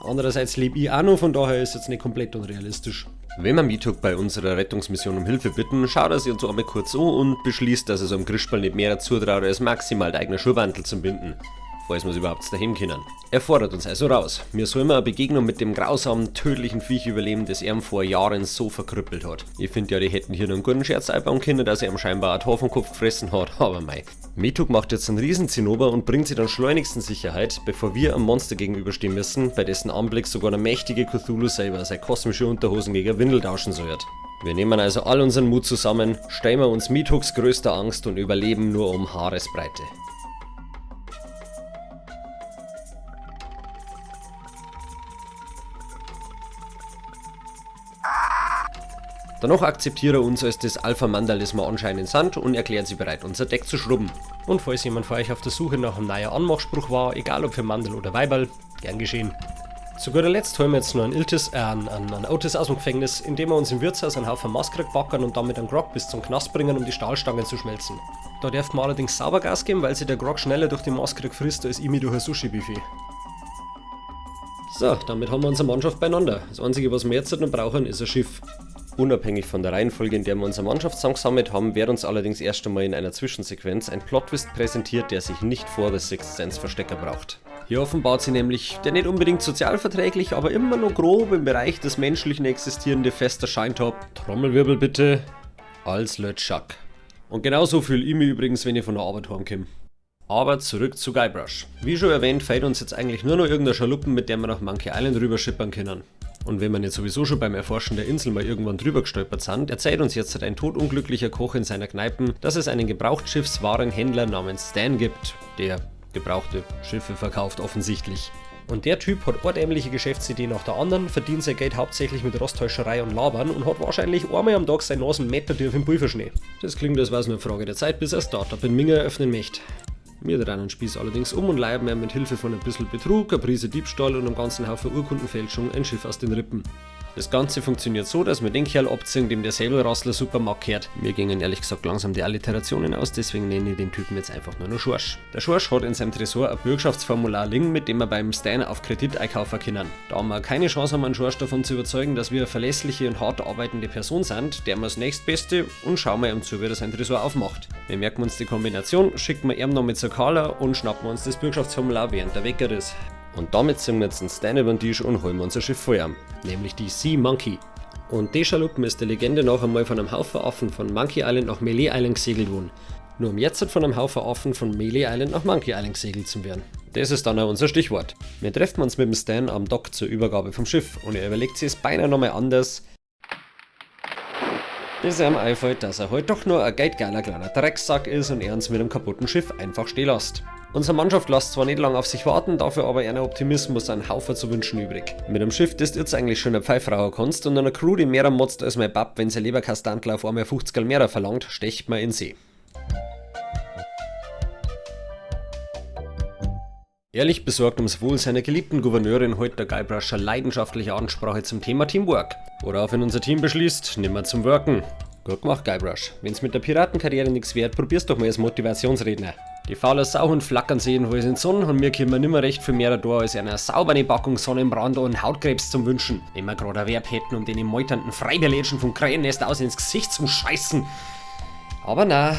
Andererseits lebe ich auch noch, von daher ist jetzt nicht komplett unrealistisch. Wenn wir Meathook bei unserer Rettungsmission um Hilfe bitten, schaut er sich uns einmal kurz an und beschließt, dass er so einem Grischball nicht mehr zutraut, als maximal der eigene Schuhwandel zu binden. Falls wir's überhaupt daheim können. Er fordert uns also raus. Wir sollen eine Begegnung mit dem grausamen, tödlichen Viech überleben, das er ihm vor Jahren so verkrüppelt hat. Ich find ja, die hätten hier noch einen guten Scherz einbauen können, dass er ihm scheinbar ein Tor vom Kopf gefressen hat, aber mei. Meathook macht jetzt einen Riesenzinnober und bringt sie dann schleunigst in Sicherheit, bevor wir einem Monster gegenüberstehen müssen, bei dessen Anblick sogar der mächtige Cthulhu selber seine kosmische Unterhosen gegen Windel tauschen soll. Wir nehmen also all unseren Mut zusammen, stellen wir uns Meathooks größter Angst und überleben nur um Haaresbreite. Danach akzeptiert er uns als das Alpha-Mandal, das wir anscheinend sind, und erklärt sich bereit, unser Deck zu schrubben. Und falls jemand von euch auf der Suche nach einem neuen Anmachspruch war, egal ob für Mandel oder Weiberl, gern geschehen. Zu guter Letzt holen wir jetzt noch einen Otis aus dem Gefängnis, indem wir uns im Wirtshaus einen Haufen Maskrieg backern und damit einen Grog bis zum Knast bringen, um die Stahlstangen zu schmelzen. Da darf man allerdings sauber Gas geben, weil sich der Grog schneller durch die Maskrieg frisst, als ich mich durch ein Sushi-Buffet. So, damit haben wir unsere Mannschaft beieinander. Das Einzige, was wir jetzt noch brauchen, ist ein Schiff. Unabhängig von der Reihenfolge, in der wir unsere Mannschaft zusammengesammelt haben, wird uns allerdings erst einmal in einer Zwischensequenz ein Plot-Twist präsentiert, der sich nicht vor The Sixth Sense Verstecker braucht. Hier offenbart sich nämlich der nicht unbedingt sozialverträglich, aber immer noch grob im Bereich des Menschlichen existierende Fester Scheintopp, Trommelwirbel bitte, als LeChuck. Und genauso fühle ich mich übrigens, wenn ich von der Arbeit heimkomme. Aber zurück zu Guybrush. Wie schon erwähnt, fehlt uns jetzt eigentlich nur noch irgendeine Schaluppen, mit der wir nach Monkey Island rüberschippern können. Und wenn wir nicht sowieso schon beim Erforschen der Insel mal irgendwann drüber gestolpert sind, erzählt uns jetzt ein todunglücklicher Koch in seiner Kneipe, dass es einen Gebrauchtschiffswarenhändler namens Stan gibt, der gebrauchte Schiffe verkauft offensichtlich. Und der Typ hat eine dämliche Geschäftsidee nach der anderen, verdient sein Geld hauptsächlich mit Rosttäuscherei und Labern und hat wahrscheinlich einmal am Tag seine Nasen Meter tief im Pulverschnee. Das klingt, als wär's nur eine Frage der Zeit, bis er Startup in Minga eröffnen möchte. Wir drehen den Spieß allerdings um und leihen ihm mit Hilfe von ein bisschen Betrug, einer Prise Diebstahl und einem ganzen Haufen Urkundenfälschung ein Schiff aus den Rippen. Das Ganze funktioniert so, dass wir den Kerl abziehen, dem der Säbelrassler Supermarkt gehört. Mir gingen ehrlich gesagt langsam die Alliterationen aus, deswegen nenne ich den Typen jetzt einfach nur noch Schorsch. Der Schorsch hat in seinem Tresor ein Bürgschaftsformular liegen, mit dem wir beim Stan auf Kredit einkaufen können. Da wir keine Chance haben, einen Schorsch davon zu überzeugen, dass wir eine verlässliche und hart arbeitende Person sind, der wir das nächstbeste und schauen wir ihm zu, wie er sein Tresor aufmacht. Wir merken uns die Kombination, schicken wir ihm noch mit zur Carla und schnappen uns das Bürgschaftsformular, während der Wecker ist. Und damit ziehen wir jetzt einen Stan über den Tisch und holen unser Schiff vor ihm, nämlich die Sea Monkey. Und die Schaluppen ist der Legende nach einmal von einem Haufen Affen von Monkey Island nach Melee Island gesegelt worden. Nur um jetzt von einem Haufen Affen von Melee Island nach Monkey Island gesegelt zu werden. Das ist dann auch unser Stichwort. Wir treffen uns mit dem Stan am Dock zur Übergabe vom Schiff und er überlegt sich es beinahe nochmal anders, bis er ihm einfällt, dass er heute doch nur ein geldgeiler kleiner Drecksack ist und er uns mit dem kaputten Schiff einfach stehen lässt. Unsere Mannschaft lässt zwar nicht lange auf sich warten, dafür aber ihren Optimismus einen Haufen zu wünschen übrig. Mit einem Schiff, das du jetzt eigentlich schon eine Pfeifraucher kannst und einer Crew, die mehr motzt als mein Bab, wenn sie Leberkastantler auf einmal 50 mehr verlangt, stecht man in See. Ehrlich besorgt ums Wohl seiner geliebten Gouverneurin hält der Guybrush eine leidenschaftliche Ansprache zum Thema Teamwork. Woraufhin unser Team beschließt, nimmer zum Worken. Gut gemacht, Guybrush. Wenn's mit der Piratenkarriere nix wird, probier's doch mal als Motivationsredner. Die faule Sauhund flackern sie jedenfalls in die Sonne und mir kommen nimmer recht viel mehr da als eine saubere Packung Sonnenbrand und Hautkrebs zum Wünschen. Wenn wir grad ein Verb hätten, um den meuternden Freiberlätschen vom Krähennest aus ins Gesicht zum Scheißen. Aber na,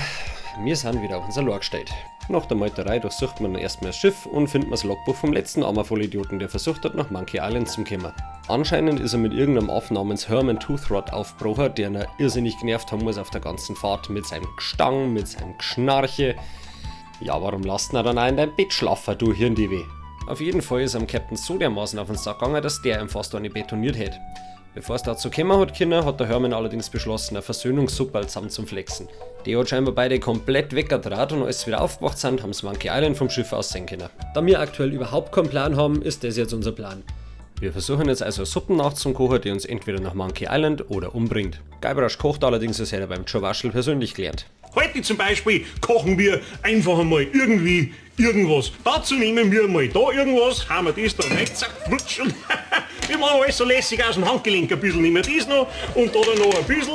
wir sind wieder auf unser Lor gestellt. Nach der Meuterei durchsucht man erstmal das Schiff und findet das Logbuch vom letzten Armer-Vollidioten, der versucht hat, nach Monkey Island zu kommen. Anscheinend ist er mit irgendeinem Affen namens Herman Toothrot aufgebrochen, der ihn irrsinnig genervt haben muss auf der ganzen Fahrt mit seinem Gestang, mit seinem Geschnarche. Ja, warum lasst ihn dann auch in deinem Bett schlafen, du Hirndiebe? Auf jeden Fall ist am Captain so dermaßen auf den Sack gegangen, dass der ihm fast eine betoniert hätte. Bevor es dazu gekommen hat können, hat der Herman allerdings beschlossen, eine Versöhnungssuppe zusammen zum Flexen. Die hat scheinbar beide komplett weggedraht und als sie wieder aufgewacht sind, haben sie Monkey Island vom Schiff aus sehen können. Da wir aktuell überhaupt keinen Plan haben, ist das jetzt unser Plan. Wir versuchen jetzt also Suppen nachzukochen, die uns entweder nach Monkey Island oder umbringt. Guybrush kocht allerdings, das hätte er beim Joe persönlich gelernt. Heute zum Beispiel kochen wir einfach einmal irgendwie irgendwas. Dazu nehmen wir mal da irgendwas, haben wir das da rein, zack, rutsch und wir machen alles so lässig aus dem Handgelenk. Ein bisschen nehmen wir das noch und da dann noch ein bisschen.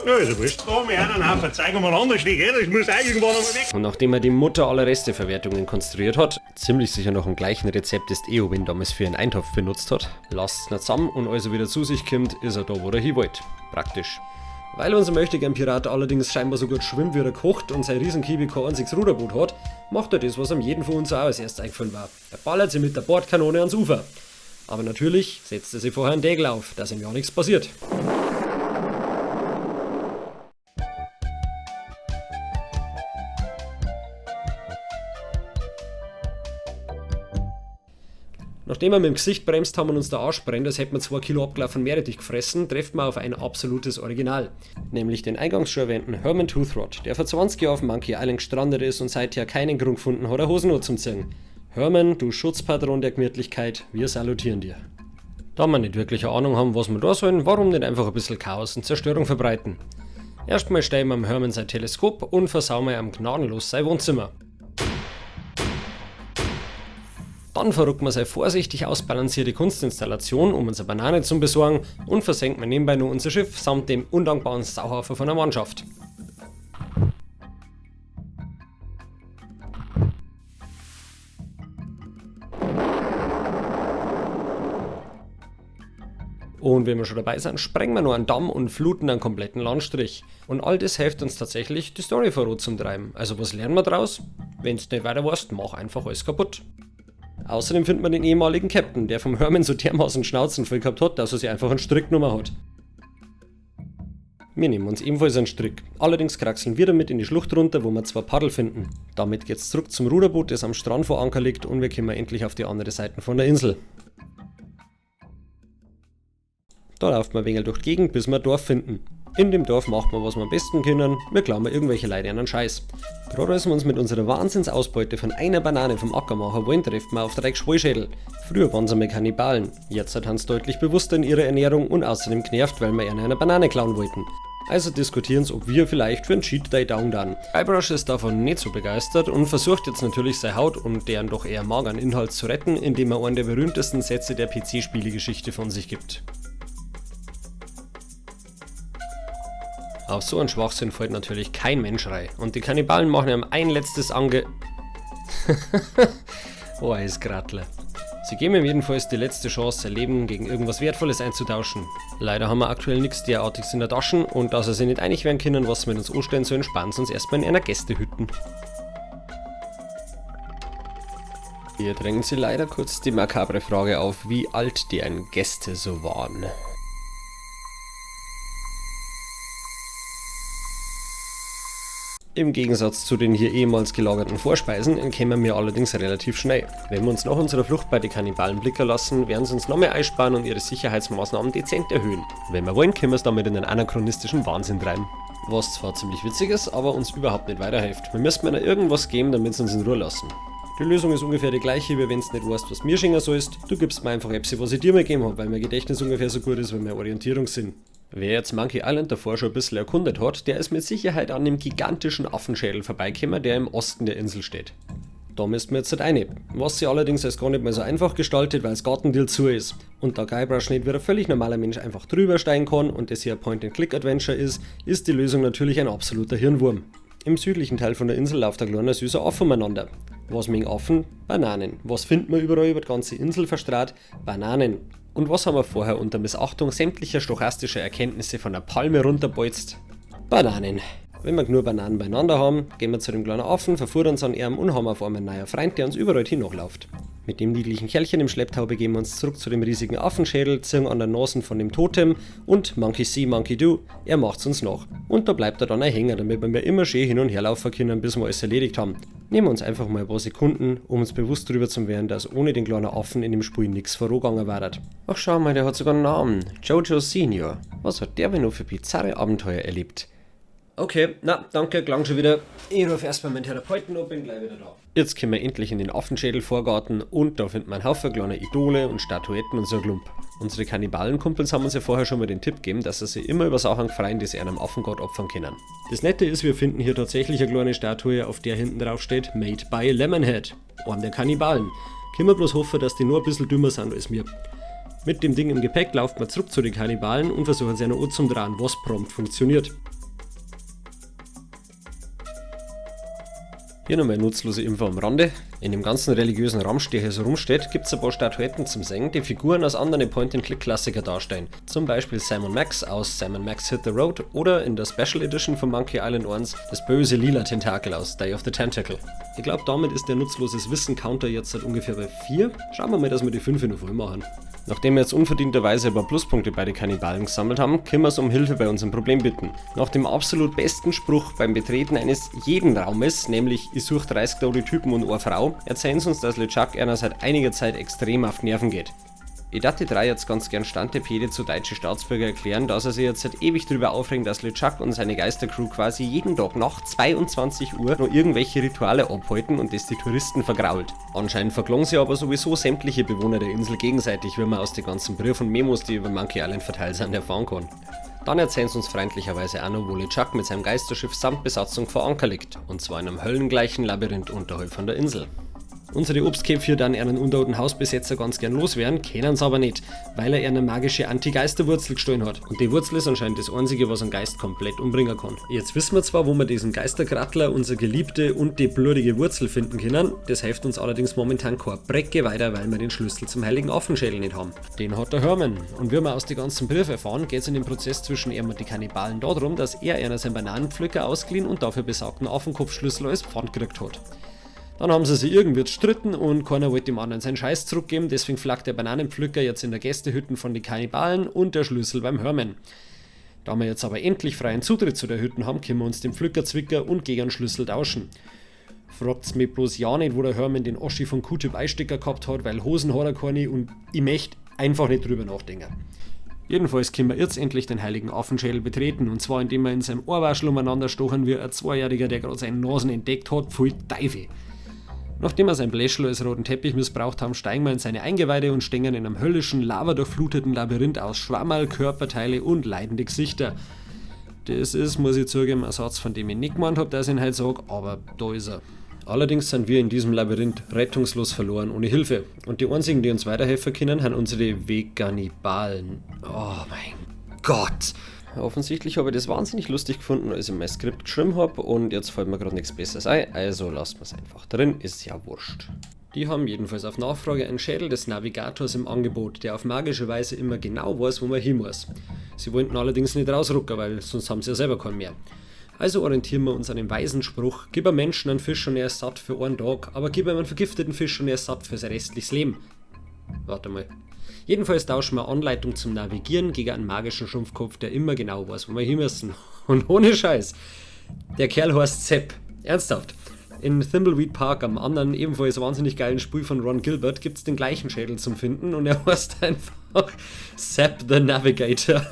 Na, ist ja wurscht. Da haben wir auch einen Haufen Zeug umeinander stehen, gell? Das muss auch irgendwann einmal weg. Und nachdem er die Mutter aller Resteverwertungen konstruiert hat, ziemlich sicher noch im gleichen Rezept, das Eowyn damals für ihren Eintopf benutzt hat, lasst's ihn zusammen und als er wieder zu sich kommt, ist er da, wo er hin wollte. Praktisch. Weil unser Möchtegern-Pirat allerdings scheinbar so gut schwimmt, wie er kocht und sein Riesenkiwi kein einziges Ruderboot hat, macht er das, was ihm jedem von uns auch als erstes eingefallen war. Er ballert sie mit der Bordkanone ans Ufer. Aber natürlich setzt er sich vorher einen Degel auf, dass ihm ja nichts passiert. Nachdem wir mit dem Gesicht bremst haben und uns der Arsch brennt, als hätten wir 2 Kilo abgelaufenen Meerrettich gefressen, treffen wir auf ein absolutes Original. Nämlich den eingangs schon erwähnten Herman Toothrot, der vor 20 Jahren auf Monkey Island gestrandet ist und seither keinen Grund gefunden hat, eine Hosennot zum Ziehen. Herman, du Schutzpatron der Gemütlichkeit, wir salutieren dir. Da wir nicht wirklich eine Ahnung haben, was wir da sollen, warum nicht einfach ein bisschen Chaos und Zerstörung verbreiten? Erstmal stellen wir am Herman sein Teleskop und versauen wir ihm gnadenlos sein Wohnzimmer. Dann verrücken wir seine vorsichtig ausbalancierte Kunstinstallation, um uns eine Banane zu besorgen, und versenken wir nebenbei nur unser Schiff samt dem undankbaren Sauhaufen von der Mannschaft. Und wenn wir schon dabei sind, sprengen wir nur einen Damm und fluten einen kompletten Landstrich. Und all das hilft uns tatsächlich, die Story voranzutreiben. Also was lernen wir draus? Wenn's nicht weiter weißt, mach einfach alles kaputt. Außerdem findet man den ehemaligen Captain, der vom Herman so dermaßen Schnauzen voll gehabt hat, dass er sich einfach einen Strick genommen hat. Wir nehmen uns ebenfalls einen Strick. Allerdings kraxeln wir damit in die Schlucht runter, wo wir 2 Paddel finden. Damit geht's zurück zum Ruderboot, das am Strand vor Anker liegt, und wir kommen endlich auf die andere Seite von der Insel. Da laufen wir ein wenig durch die Gegend, bis wir ein Dorf finden. In dem Dorf macht man, was wir am besten können, wir klauen irgendwelche Leute einen Scheiß. Gerade als wir uns mit unserer Wahnsinnsausbeute von einer Banane vom Acker machen wollen, treffen wir auf 3 Geschwollschädel. Früher waren sie mal Kannibalen, jetzt sind sie deutlich bewusster in ihrer Ernährung und außerdem genervt, weil wir ihnen eine Banane klauen wollten. Also diskutieren sie, ob wir vielleicht für einen Cheat Day down dann. Guybrush ist davon nicht so begeistert und versucht jetzt natürlich seine Haut und deren doch eher mageren Inhalt zu retten, indem er einen der berühmtesten Sätze der P C-Spielegeschichte von sich gibt. Auf so einen Schwachsinn fällt natürlich kein Mensch rein. Und die Kannibalen machen ihm ein letztes Ange... Oh, Eisgratle. Sie geben ihm jedenfalls die letzte Chance, sein Leben gegen irgendwas Wertvolles einzutauschen. Leider haben wir aktuell nichts derartiges in der Tasche und da sie sich nicht einig werden können, was sie mit uns anstellen sollen, sparen sie uns erstmal in einer Gästehütte. Hier drängen sie leider kurz die makabre Frage auf, wie alt deren Gäste so waren. Im Gegensatz zu den hier ehemals gelagerten Vorspeisen entkämen wir allerdings relativ schnell. Wenn wir uns nach unserer Flucht bei den Kannibalen blicken lassen, werden sie uns noch mehr einsparen und ihre Sicherheitsmaßnahmen dezent erhöhen. Wenn wir wollen, können wir es damit in einen anachronistischen Wahnsinn treiben. Was zwar ziemlich witzig ist, aber uns überhaupt nicht weiterhilft. Wir müssen ihnen irgendwas geben, damit sie uns in Ruhe lassen. Die Lösung ist ungefähr die gleiche, wie wenn's nicht weißt, was mir schenken sollst. Du gibst mir einfach etwas, was ich dir mal gegeben hab, weil mein Gedächtnis ungefähr so gut ist wie mein Orientierungssinn. Wer jetzt Monkey Island davor schon ein bisschen erkundet hat, der ist mit Sicherheit an dem gigantischen Affenschädel vorbeigekommen, der im Osten der Insel steht. Da müssten wir jetzt halt rein. Was sich allerdings als gar nicht mehr so einfach gestaltet, weil das Gartendeal zu ist. Und da Guybrush nicht wie ein völlig normaler Mensch einfach drüber steigen kann und das hier ein Point-and-Click-Adventure ist, ist die Lösung natürlich ein absoluter Hirnwurm. Im südlichen Teil von der Insel läuft ein kleiner süßer Affe umeinander. Was mögen Affen? Bananen. Was findet man überall über die ganze Insel verstrahlt? Bananen. Und was haben wir vorher unter Missachtung sämtlicher stochastischer Erkenntnisse von der Palme runterbolzt? Bananen. Wenn wir genug Bananen beieinander haben, gehen wir zu dem kleinen Affen, verfuhren uns an ihm und haben auf einmal einen neuen Freund, der uns überall hinachläuft. Mit dem niedlichen Kerlchen im Schlepptau begeben wir uns zurück zu dem riesigen Affenschädel, ziehen an der Nase von dem Totem und Monkey see, Monkey do, er macht's uns nach. Und da bleibt er dann auch hängen, damit wir immer schön hin und her laufen können, bis wir alles erledigt haben. Nehmen wir uns einfach mal ein paar Sekunden, um uns bewusst darüber zu werden, dass ohne den kleinen Affen in dem Spiel nix vorangegangen wäre. Ach schau mal, der hat sogar einen Namen. Jojo Senior. Was hat der denn noch für bizarre Abenteuer erlebt? Okay, na, danke, klang schon wieder. Ich rufe erstmal meinen Therapeuten an, bin gleich wieder da. Jetzt kommen wir endlich in den Affenschädel-Vorgarten und da findet man einen Haufen kleiner Idole und Statuetten und so ein Klump. Unsere Kannibalenkumpels haben uns ja vorher schon mal den Tipp gegeben, dass sie sich immer über Sachen freuen, die sie einem Affengott opfern können. Das Nette ist, wir finden hier tatsächlich eine kleine Statue, auf der hinten drauf steht Made by Lemonhead, einem der Kannibalen. Können wir bloß hoffen, dass die nur ein bisschen dümmer sind als wir. Mit dem Ding im Gepäck laufen wir zurück zu den Kannibalen und versuchen sie noch anzudrehen, was prompt funktioniert. Hier nochmal nutzlose Info am Rande. In dem ganzen religiösen Ramsch, der hier so rumsteht, gibt's ein paar Statuetten zum Sehen, die Figuren aus anderen Point-and-Click-Klassiker darstellen. Zum Beispiel Sam & Max aus Sam & Max Hit the Road oder in der Special Edition von Monkey Island 1 das böse lila Tentakel aus Day of the Tentacle. Ich glaub, damit ist der nutzloses Wissen-Counter jetzt seit ungefähr bei 4. Schauen wir mal, dass wir die 5 noch voll machen. Nachdem wir jetzt unverdienterweise ein paar Pluspunkte bei den Kannibalen gesammelt haben, können wir es um Hilfe bei unserem Problem bitten. Nach dem absolut besten Spruch beim Betreten eines jeden Raumes, nämlich ich such 30 tote Typen und eine Frau, erzählen sie uns, dass LeChuck einer seit einiger Zeit extrem auf die Nerven geht. Ich darf die drei jetzt ganz gern Stantepede zu deutsche Staatsbürger erklären, dass er sich jetzt seit ewig drüber aufregen, dass LeChuck und seine Geistercrew quasi jeden Tag nach 22 Uhr noch irgendwelche Rituale abhalten und das die Touristen vergrault. Anscheinend verklagen sie aber sowieso sämtliche Bewohner der Insel gegenseitig, wie man aus den ganzen Brief und Memos, die über Monkey Island verteilt sind, erfahren kann. Dann erzählen sie uns freundlicherweise auch noch, wo LeChuck mit seinem Geisterschiff samt Besatzung vor Anker liegt, und zwar in einem höllengleichen Labyrinth unterhalb von der Insel. Unsere Obstkäpfe dann einen untoten Hausbesetzer ganz gern loswerden, können sie aber nicht, weil er eine magische Anti-Geisterwurzel gestohlen hat. Und die Wurzel ist anscheinend das einzige, was einen Geist komplett umbringen kann. Jetzt wissen wir zwar, wo wir diesen Geisterkrattler, unsere Geliebte und die blutige Wurzel finden können, das hilft uns allerdings momentan kein Brecke weiter, weil wir den Schlüssel zum heiligen Affenschädel nicht haben. Den hat der Herman. Und wie wir aus den ganzen Brief erfahren, geht's in dem Prozess zwischen ihm und die Kannibalen darum, dass er einer seinen Bananenpflücker ausgeliehen und dafür besagten Affenkopfschlüssel als Pfand gekriegt hat. Dann haben sie sich irgendwie gestritten und keiner wollte dem anderen seinen Scheiß zurückgeben, deswegen flackt der Bananenpflücker jetzt in der Gästehütten von den Kannibalen und der Schlüssel beim Herman. Da wir jetzt aber endlich freien Zutritt zu der Hütten haben, können wir uns den Pflückerzwicker und gegen den Schlüssel tauschen. Fragt's mich bloß ja nicht, wo der Herman den Oschi von Q-Tip Einstecker gehabt hat, weil Hosen hat er keine und ich möchte einfach nicht drüber nachdenken. Jedenfalls können wir jetzt endlich den heiligen Affenschädel betreten, und zwar indem wir in seinem Ohrwaschel umeinander stochern wie ein Zweijähriger, der gerade seine Nasen entdeckt hat, pfui Teufel. Nachdem wir sein Bläschel als roten Teppich missbraucht haben, steigen wir in seine Eingeweide und stehen in einem höllischen, lavadurchfluteten Labyrinth aus Schwammerl, Körperteile und leidende Gesichter. Das ist, muss ich zugeben, ein Satz, von dem ich nicht gemeint hab, dass ich ihn heute sag, aber da ist er. Allerdings sind wir in diesem Labyrinth rettungslos verloren, ohne Hilfe. Und die einzigen, die uns weiterhelfen können, sind unsere Veganibalen. Oh mein Gott! Offensichtlich habe ich das wahnsinnig lustig gefunden, als ich mein Skript geschrieben hab, und jetzt fällt mir grad nichts Besseres ein, also lassen wir's einfach drin, ist ja wurscht. Die haben jedenfalls auf Nachfrage einen Schädel des Navigators im Angebot, der auf magische Weise immer genau weiß, wo man hin muss. Sie wollten allerdings nicht rausrücken, weil sonst haben sie ja selber keinen mehr. Also orientieren wir uns an dem weisen Spruch, gib einem Menschen einen Fisch und er ist satt für einen Tag, aber gib ihm einen vergifteten Fisch und er ist satt für sein restliches Leben. Warte mal. Jedenfalls tauschen wir Anleitung zum Navigieren gegen einen magischen Schrumpfkopf, der immer genau weiß, wo wir hin müssen. Und ohne Scheiß. Der Kerl heißt Sepp. Ernsthaft. In Thimbleweed Park, am anderen ebenfalls wahnsinnig geilen Spiel von Ron Gilbert, gibt's den gleichen Schädel zum Finden und er heißt einfach Sepp the Navigator.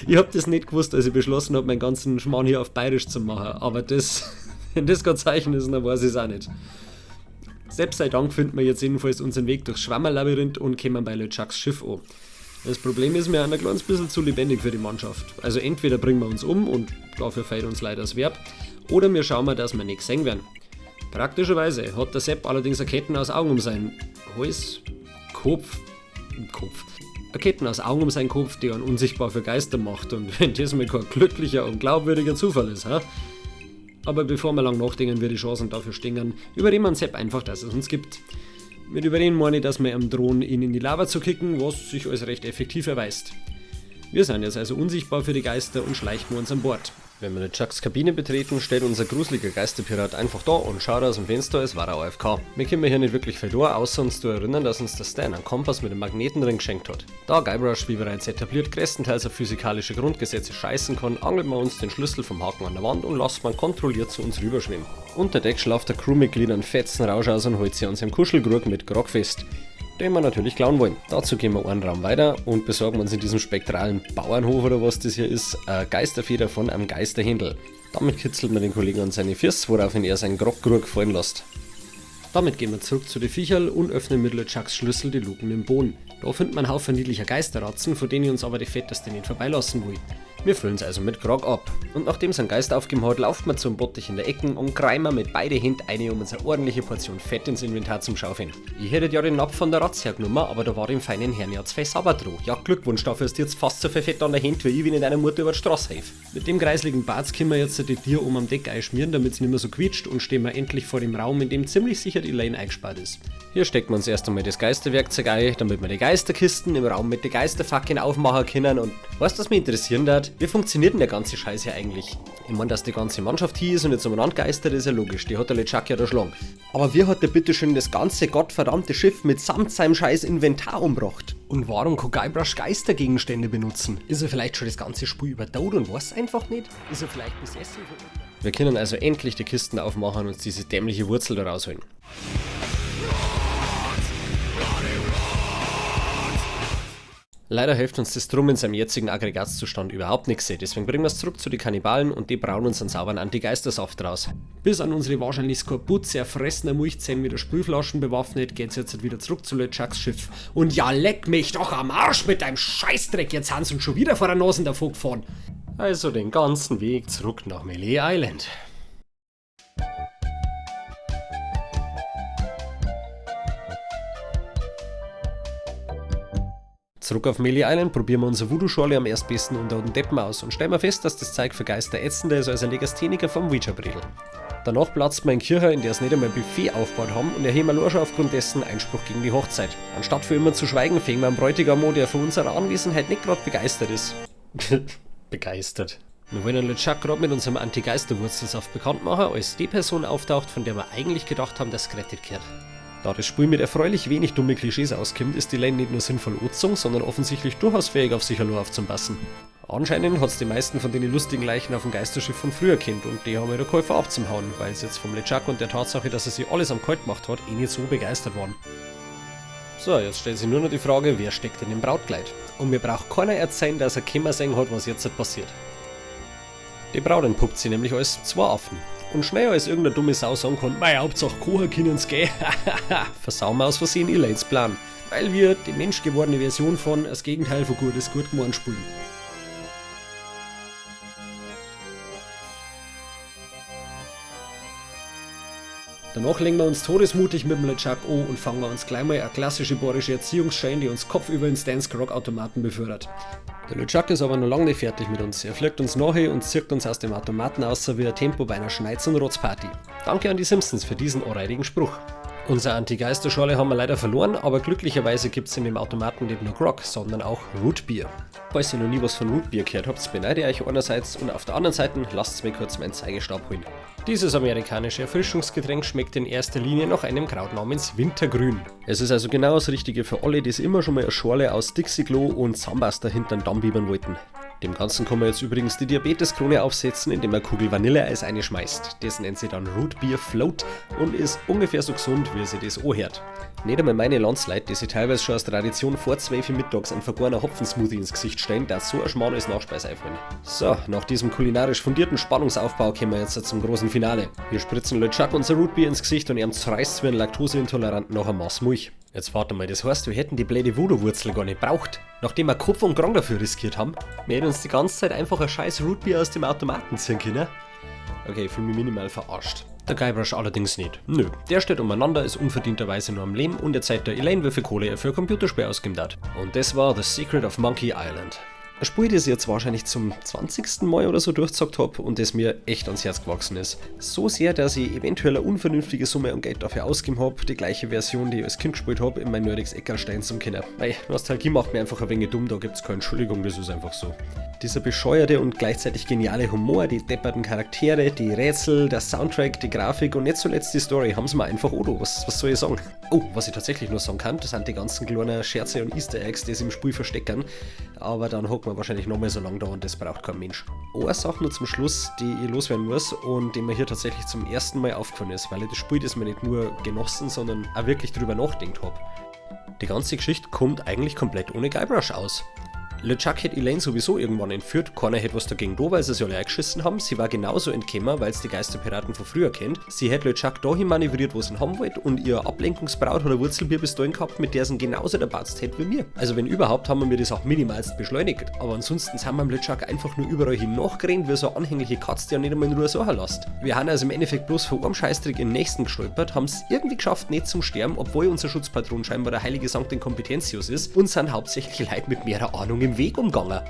Ich hab das nicht gewusst, als ich beschlossen hab, meinen ganzen Schmarrn hier auf Bayerisch zu machen, aber das, wenn das kein Zeichen ist, dann weiß ich's auch nicht. Sepp sei Dank finden wir jetzt jedenfalls unseren Weg durchs Schwammerlabyrinth und kommen bei LeChucks Schiff an. Das Problem ist, wir sind ein kleines bisschen zu lebendig für die Mannschaft. Also entweder bringen wir uns um und dafür fehlt uns leider das Verb, oder wir schauen mal, dass wir nicht gesehen werden. Praktischerweise hat der Sepp allerdings eine Ketten aus Augen um seinen Hals, Kopf, Kopf. Eine Ketten aus Augen um seinen Kopf, die ihn unsichtbar für Geister macht und wenn das mal kein glücklicher und glaubwürdiger Zufall ist, ha? Aber bevor wir lang nachdenken, wir die Chancen dafür stehen, überreden wir Sepp einfach, dass es uns gibt. Mit überreden meine ich, dass wir ihm drohen, ihn in die Lava zu kicken, was sich als recht effektiv erweist. Wir sind jetzt also unsichtbar für die Geister und schleichen uns an Bord. Wenn wir Chucks Kabine betreten, steht unser gruseliger Geisterpirat einfach da und schaut aus dem Fenster, es war der AFK. Wir kommen hier nicht wirklich viel durch, außer uns zu erinnern, dass uns der Stan einen Kompass mit einem Magneten drin geschenkt hat. Da Guybrush, wie bereits etabliert, größtenteils auf physikalische Grundgesetze scheißen kann, angelt man uns den Schlüssel vom Haken an der Wand und lässt man kontrolliert zu uns rüberschwimmen. Unter Deck schlaft der Crewmitglied einen fetzen Rausch aus und holt sie an seinem Kuschelkrug mit Grog fest, den wir natürlich klauen wollen. Dazu gehen wir einen Raum weiter und besorgen uns in diesem spektralen Bauernhof oder was das hier ist, eine Geisterfeder von einem Geisterhändel. Damit kitzelt man den Kollegen an seine Füße, woraufhin er seinen Grogkrug fallen lässt. Damit gehen wir zurück zu den Viecherl und öffnen mit LeChucks Schlüssel die Luken im Boden. Da findet man einen Haufen niedlicher Geisterratzen, von denen uns aber die fetteste nicht vorbeilassen will. Wir füllen's also mit Grog ab. Und nachdem sein Geist aufgegeben hat, lauft man zum Bottich in der Ecken und greimen mit beide Händen eine um uns eine ordentliche Portion Fett ins Inventar zum Schaufeln. Ich hätte ja den Napf von der Ratze hergenommen, aber da war dem feinen Herrn ja zu viel Sabber dran. Ja, Glückwunsch, dafür ist jetzt fast so viel Fett an der Hand, wie ich, wenn ich deiner Mutter über die Straße helfe. Mit dem kreisligen Barz können wir jetzt die Tier um am Deck einschmieren, damit's nicht mehr so quietscht und stehen wir endlich vor dem Raum, in dem ziemlich sicher die Elaine eingespart ist. Hier steckt man uns erst einmal das Geisterwerkzeug ein, damit wir die Geisterkisten im Raum mit den Geisterfackeln aufmachen können und weißt du, was mich interessieren wird? Wie funktioniert denn der ganze Scheiß hier eigentlich? Ich mein, dass die ganze Mannschaft hier ist und jetzt umeinander geistert, ist ja logisch, die hat der LeChuck ja da schlagen. Aber wie hat der bitteschön das ganze gottverdammte Schiff mitsamt seinem scheiß Inventar umgebracht? Und warum kann Guybrush Geistergegenstände benutzen? Ist er vielleicht schon das ganze Spiel überdaut und weiß einfach nicht? Ist er vielleicht besessen von irgendeinem? Wir können also endlich die Kisten aufmachen und uns diese dämliche Wurzel da rausholen. Leider hilft uns das Drum in seinem jetzigen Aggregatzustand überhaupt nichts, deswegen bringen wir's zurück zu den Kannibalen und die brauen uns einen sauberen Antigeistersaft raus. Bis an unsere wahrscheinlich Skorbut zerfressene Milchzähne mit der Sprühflaschen bewaffnet, geht's jetzt wieder zurück zu LeChucks Schiff. Und ja, leck mich doch am Arsch mit deinem Scheißdreck, jetzt haben sie uns schon wieder vor der Nase davon gefahren. Also den ganzen Weg zurück nach Melee Island. Zurück auf Melee Island probieren wir unser Voodoo-Schorle am erstbesten unter den Deppen aus und stellen wir fest, dass das Zeug für Geister ätzender ist als ein Legastheniker vom Ouija-Bredel. Danach platzt man in Kirche, in der sie nicht einmal ein Buffet aufgebaut haben und erheben allein schon aufgrund dessen Einspruch gegen die Hochzeit. Anstatt für immer zu schweigen, fängen wir einen Bräutigam an, der von unserer Anwesenheit nicht grad begeistert ist. Begeistert. Wir wollen LeChuck grad mit unserem Anti-Geisterwurzelsaft bekannt machen, als die Person auftaucht, von der wir eigentlich gedacht haben, dass sie gerettet gehört. Da das Spiel mit erfreulich wenig dumme Klischees auskommt, ist die Elaine nicht nur sinnvoll angezogen, sondern offensichtlich durchaus fähig, auf sich allein aufzupassen. Anscheinend hat's die meisten von den lustigen Leichen auf dem Geisterschiff von früher kennt und die haben ihre Käufer abzuhauen, weil sie jetzt vom LeChuck und der Tatsache, dass er sich alles am Kalt gemacht hat, eh nicht so begeistert waren. So, jetzt stellt sich nur noch die Frage, wer steckt in dem Brautkleid? Und mir braucht keiner erzählen, dass er Kimmer sehen hat, was jetzt passiert. Die Braut entpuppt sie nämlich als zwei Affen. Und schneller als irgendeine dumme Sau sagen kann, mei, Hauptsache kochen können's gehen, versauen wir aus Versehen Elaines Plan. Weil wir die menschgewordene Version von das Gegenteil von gut ist gut geworden spielen. Danach legen wir uns todesmutig mit dem LeChuck an und fangen wir uns gleich mal eine klassische bayerische Erziehungsschein, die uns kopfüber in Stans Grog-Automaten befördert. Der LeChuck ist aber noch lange nicht fertig mit uns. Er fliegt uns nachher und zirkt uns aus dem Automaten aus, wie ein Tempo bei einer Schneiz- und Rotzparty. Danke an die Simpsons für diesen ohrreidigen Spruch. Unsere Anti-Geisterschorle haben wir leider verloren, aber glücklicherweise gibt's in dem Automaten nicht nur Grog, sondern auch Rootbeer. Falls ihr noch nie was von Rootbeer gehört habt, beneide ich euch einerseits und auf der anderen Seite lasst mir kurz meinen Zeigestab holen. Dieses amerikanische Erfrischungsgetränk schmeckt in erster Linie nach einem Kraut namens Wintergrün. Es ist also genau das Richtige für alle, die sich immer schon mal eine Schorle aus Dixie-Klo und Zahnpasta hinter den Damm biebern wollten. Dem Ganzen kann man jetzt übrigens die Diabeteskrone aufsetzen, indem man Kugel Vanilleeis einschmeißt. Das nennt sie dann Root Beer Float und ist ungefähr so gesund, wie sie das anhört. Nicht einmal meine Landsleute, die sich teilweise schon aus Tradition vor 12 Uhr mittags einen vergorenen Hopfensmoothie ins Gesicht stellen, da so ein Schmarrn als Nachspeise einfallen. So, nach diesem kulinarisch fundierten Spannungsaufbau kommen wir jetzt zum großen Finale. Wir spritzen LeChuck unser Root Beer ins Gesicht und ihm zerreißt wie einen Laktoseintoleranten noch ein Maß Milch. Jetzt warte mal, das heißt, wir hätten die blöde Voodoo-Wurzel gar nicht braucht. Nachdem wir Kopf und Kragen dafür riskiert haben, wir hätten uns die ganze Zeit einfach ein scheiß Rootbeer aus dem Automaten ziehen können. Okay, ich fühle mich minimal verarscht. Der Guybrush allerdings nicht. Nö, der steht umeinander, ist unverdienterweise nur am Leben und erzählt der Elaine, wie viel Kohle er für ein Computerspiel ausgegeben hat. Und das war The Secret of Monkey Island. Ein Spiel, das ich jetzt wahrscheinlich zum 20. Mal oder so durchgezockt hab und das mir echt ans Herz gewachsen ist. So sehr, dass ich eventuell eine unvernünftige Summe an Geld dafür ausgegeben hab, die gleiche Version, die ich als Kind gespielt hab, in mein nerdiges Eckerl stein zum können. Mei, Nostalgie macht mir einfach ein wenig dumm, da gibt's keine Entschuldigung, das ist einfach so. Dieser bescheuerte und gleichzeitig geniale Humor, die depperten Charaktere, die Rätsel, der Soundtrack, die Grafik und nicht zuletzt die Story haben's mir einfach odo. Was soll ich sagen? Oh, was ich tatsächlich nur sagen kann, das sind die ganzen kleinen Scherze und Easter Eggs, die sie im Spiel verstecken. Aber dann hockt man wahrscheinlich noch mal so lange da und das braucht kein Mensch. Eine Sache nur zum Schluss, die ich loswerden muss und die mir hier tatsächlich zum ersten Mal aufgefallen ist, weil ich das Spiel, das mir nicht nur genossen, sondern auch wirklich drüber nachgedacht hab. Die ganze Geschichte kommt eigentlich komplett ohne Guybrush aus. LeChuck hätte Elaine sowieso irgendwann entführt, keiner hätte was dagegen da, weil sie sich alle eingeschissen haben. Sie war genauso entkämmer, weil sie die Geisterpiraten von früher kennt. Sie hätte LeChuck dahin manövriert, wo sie ihn haben wollte, und ihr Ablenkungsbraut hat ein Wurzelbier bis dahin gehabt, mit der sie ihn genauso erbatzt hätte wie mir. Also wenn überhaupt, haben wir das auch minimalst beschleunigt. Aber ansonsten sind wir am LeChuck einfach nur überall hin nachgerannt, wie so eine anhängliche Katze, die ja nicht einmal in Ruhe suchen lässt. Wir haben also im Endeffekt bloß vor einem Scheißdreck in den nächsten gestolpert, haben's irgendwie geschafft, nicht zum Sterben, obwohl unser Schutzpatron scheinbar der heilige Sankt Inkompetentius ist, und sind hauptsächlich Leute mit mehrer Ahnung im Weg umgegangen.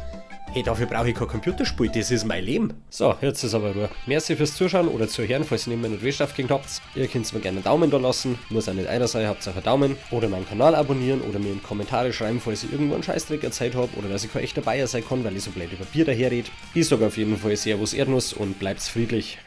Hey, dafür brauche ich kein Computerspiel, das ist mein Leben. So, jetzt ist aber Ruhe. Merci fürs Zuschauen oder Zuhören, falls ihr nicht mehr Notwehrschaft gekriegt habt. Ihr könnt mir gerne einen Daumen da lassen, muss auch nicht einer sein, habt auch einen Daumen. Oder meinen Kanal abonnieren oder mir in Kommentare schreiben, falls ich irgendwo einen Scheißdreck erzählt hab oder dass ich kein echter Bayer sein kann, weil ich so blöd über Bier daherred. Ich sag auf jeden Fall Servus Erdnuss und bleibt's friedlich.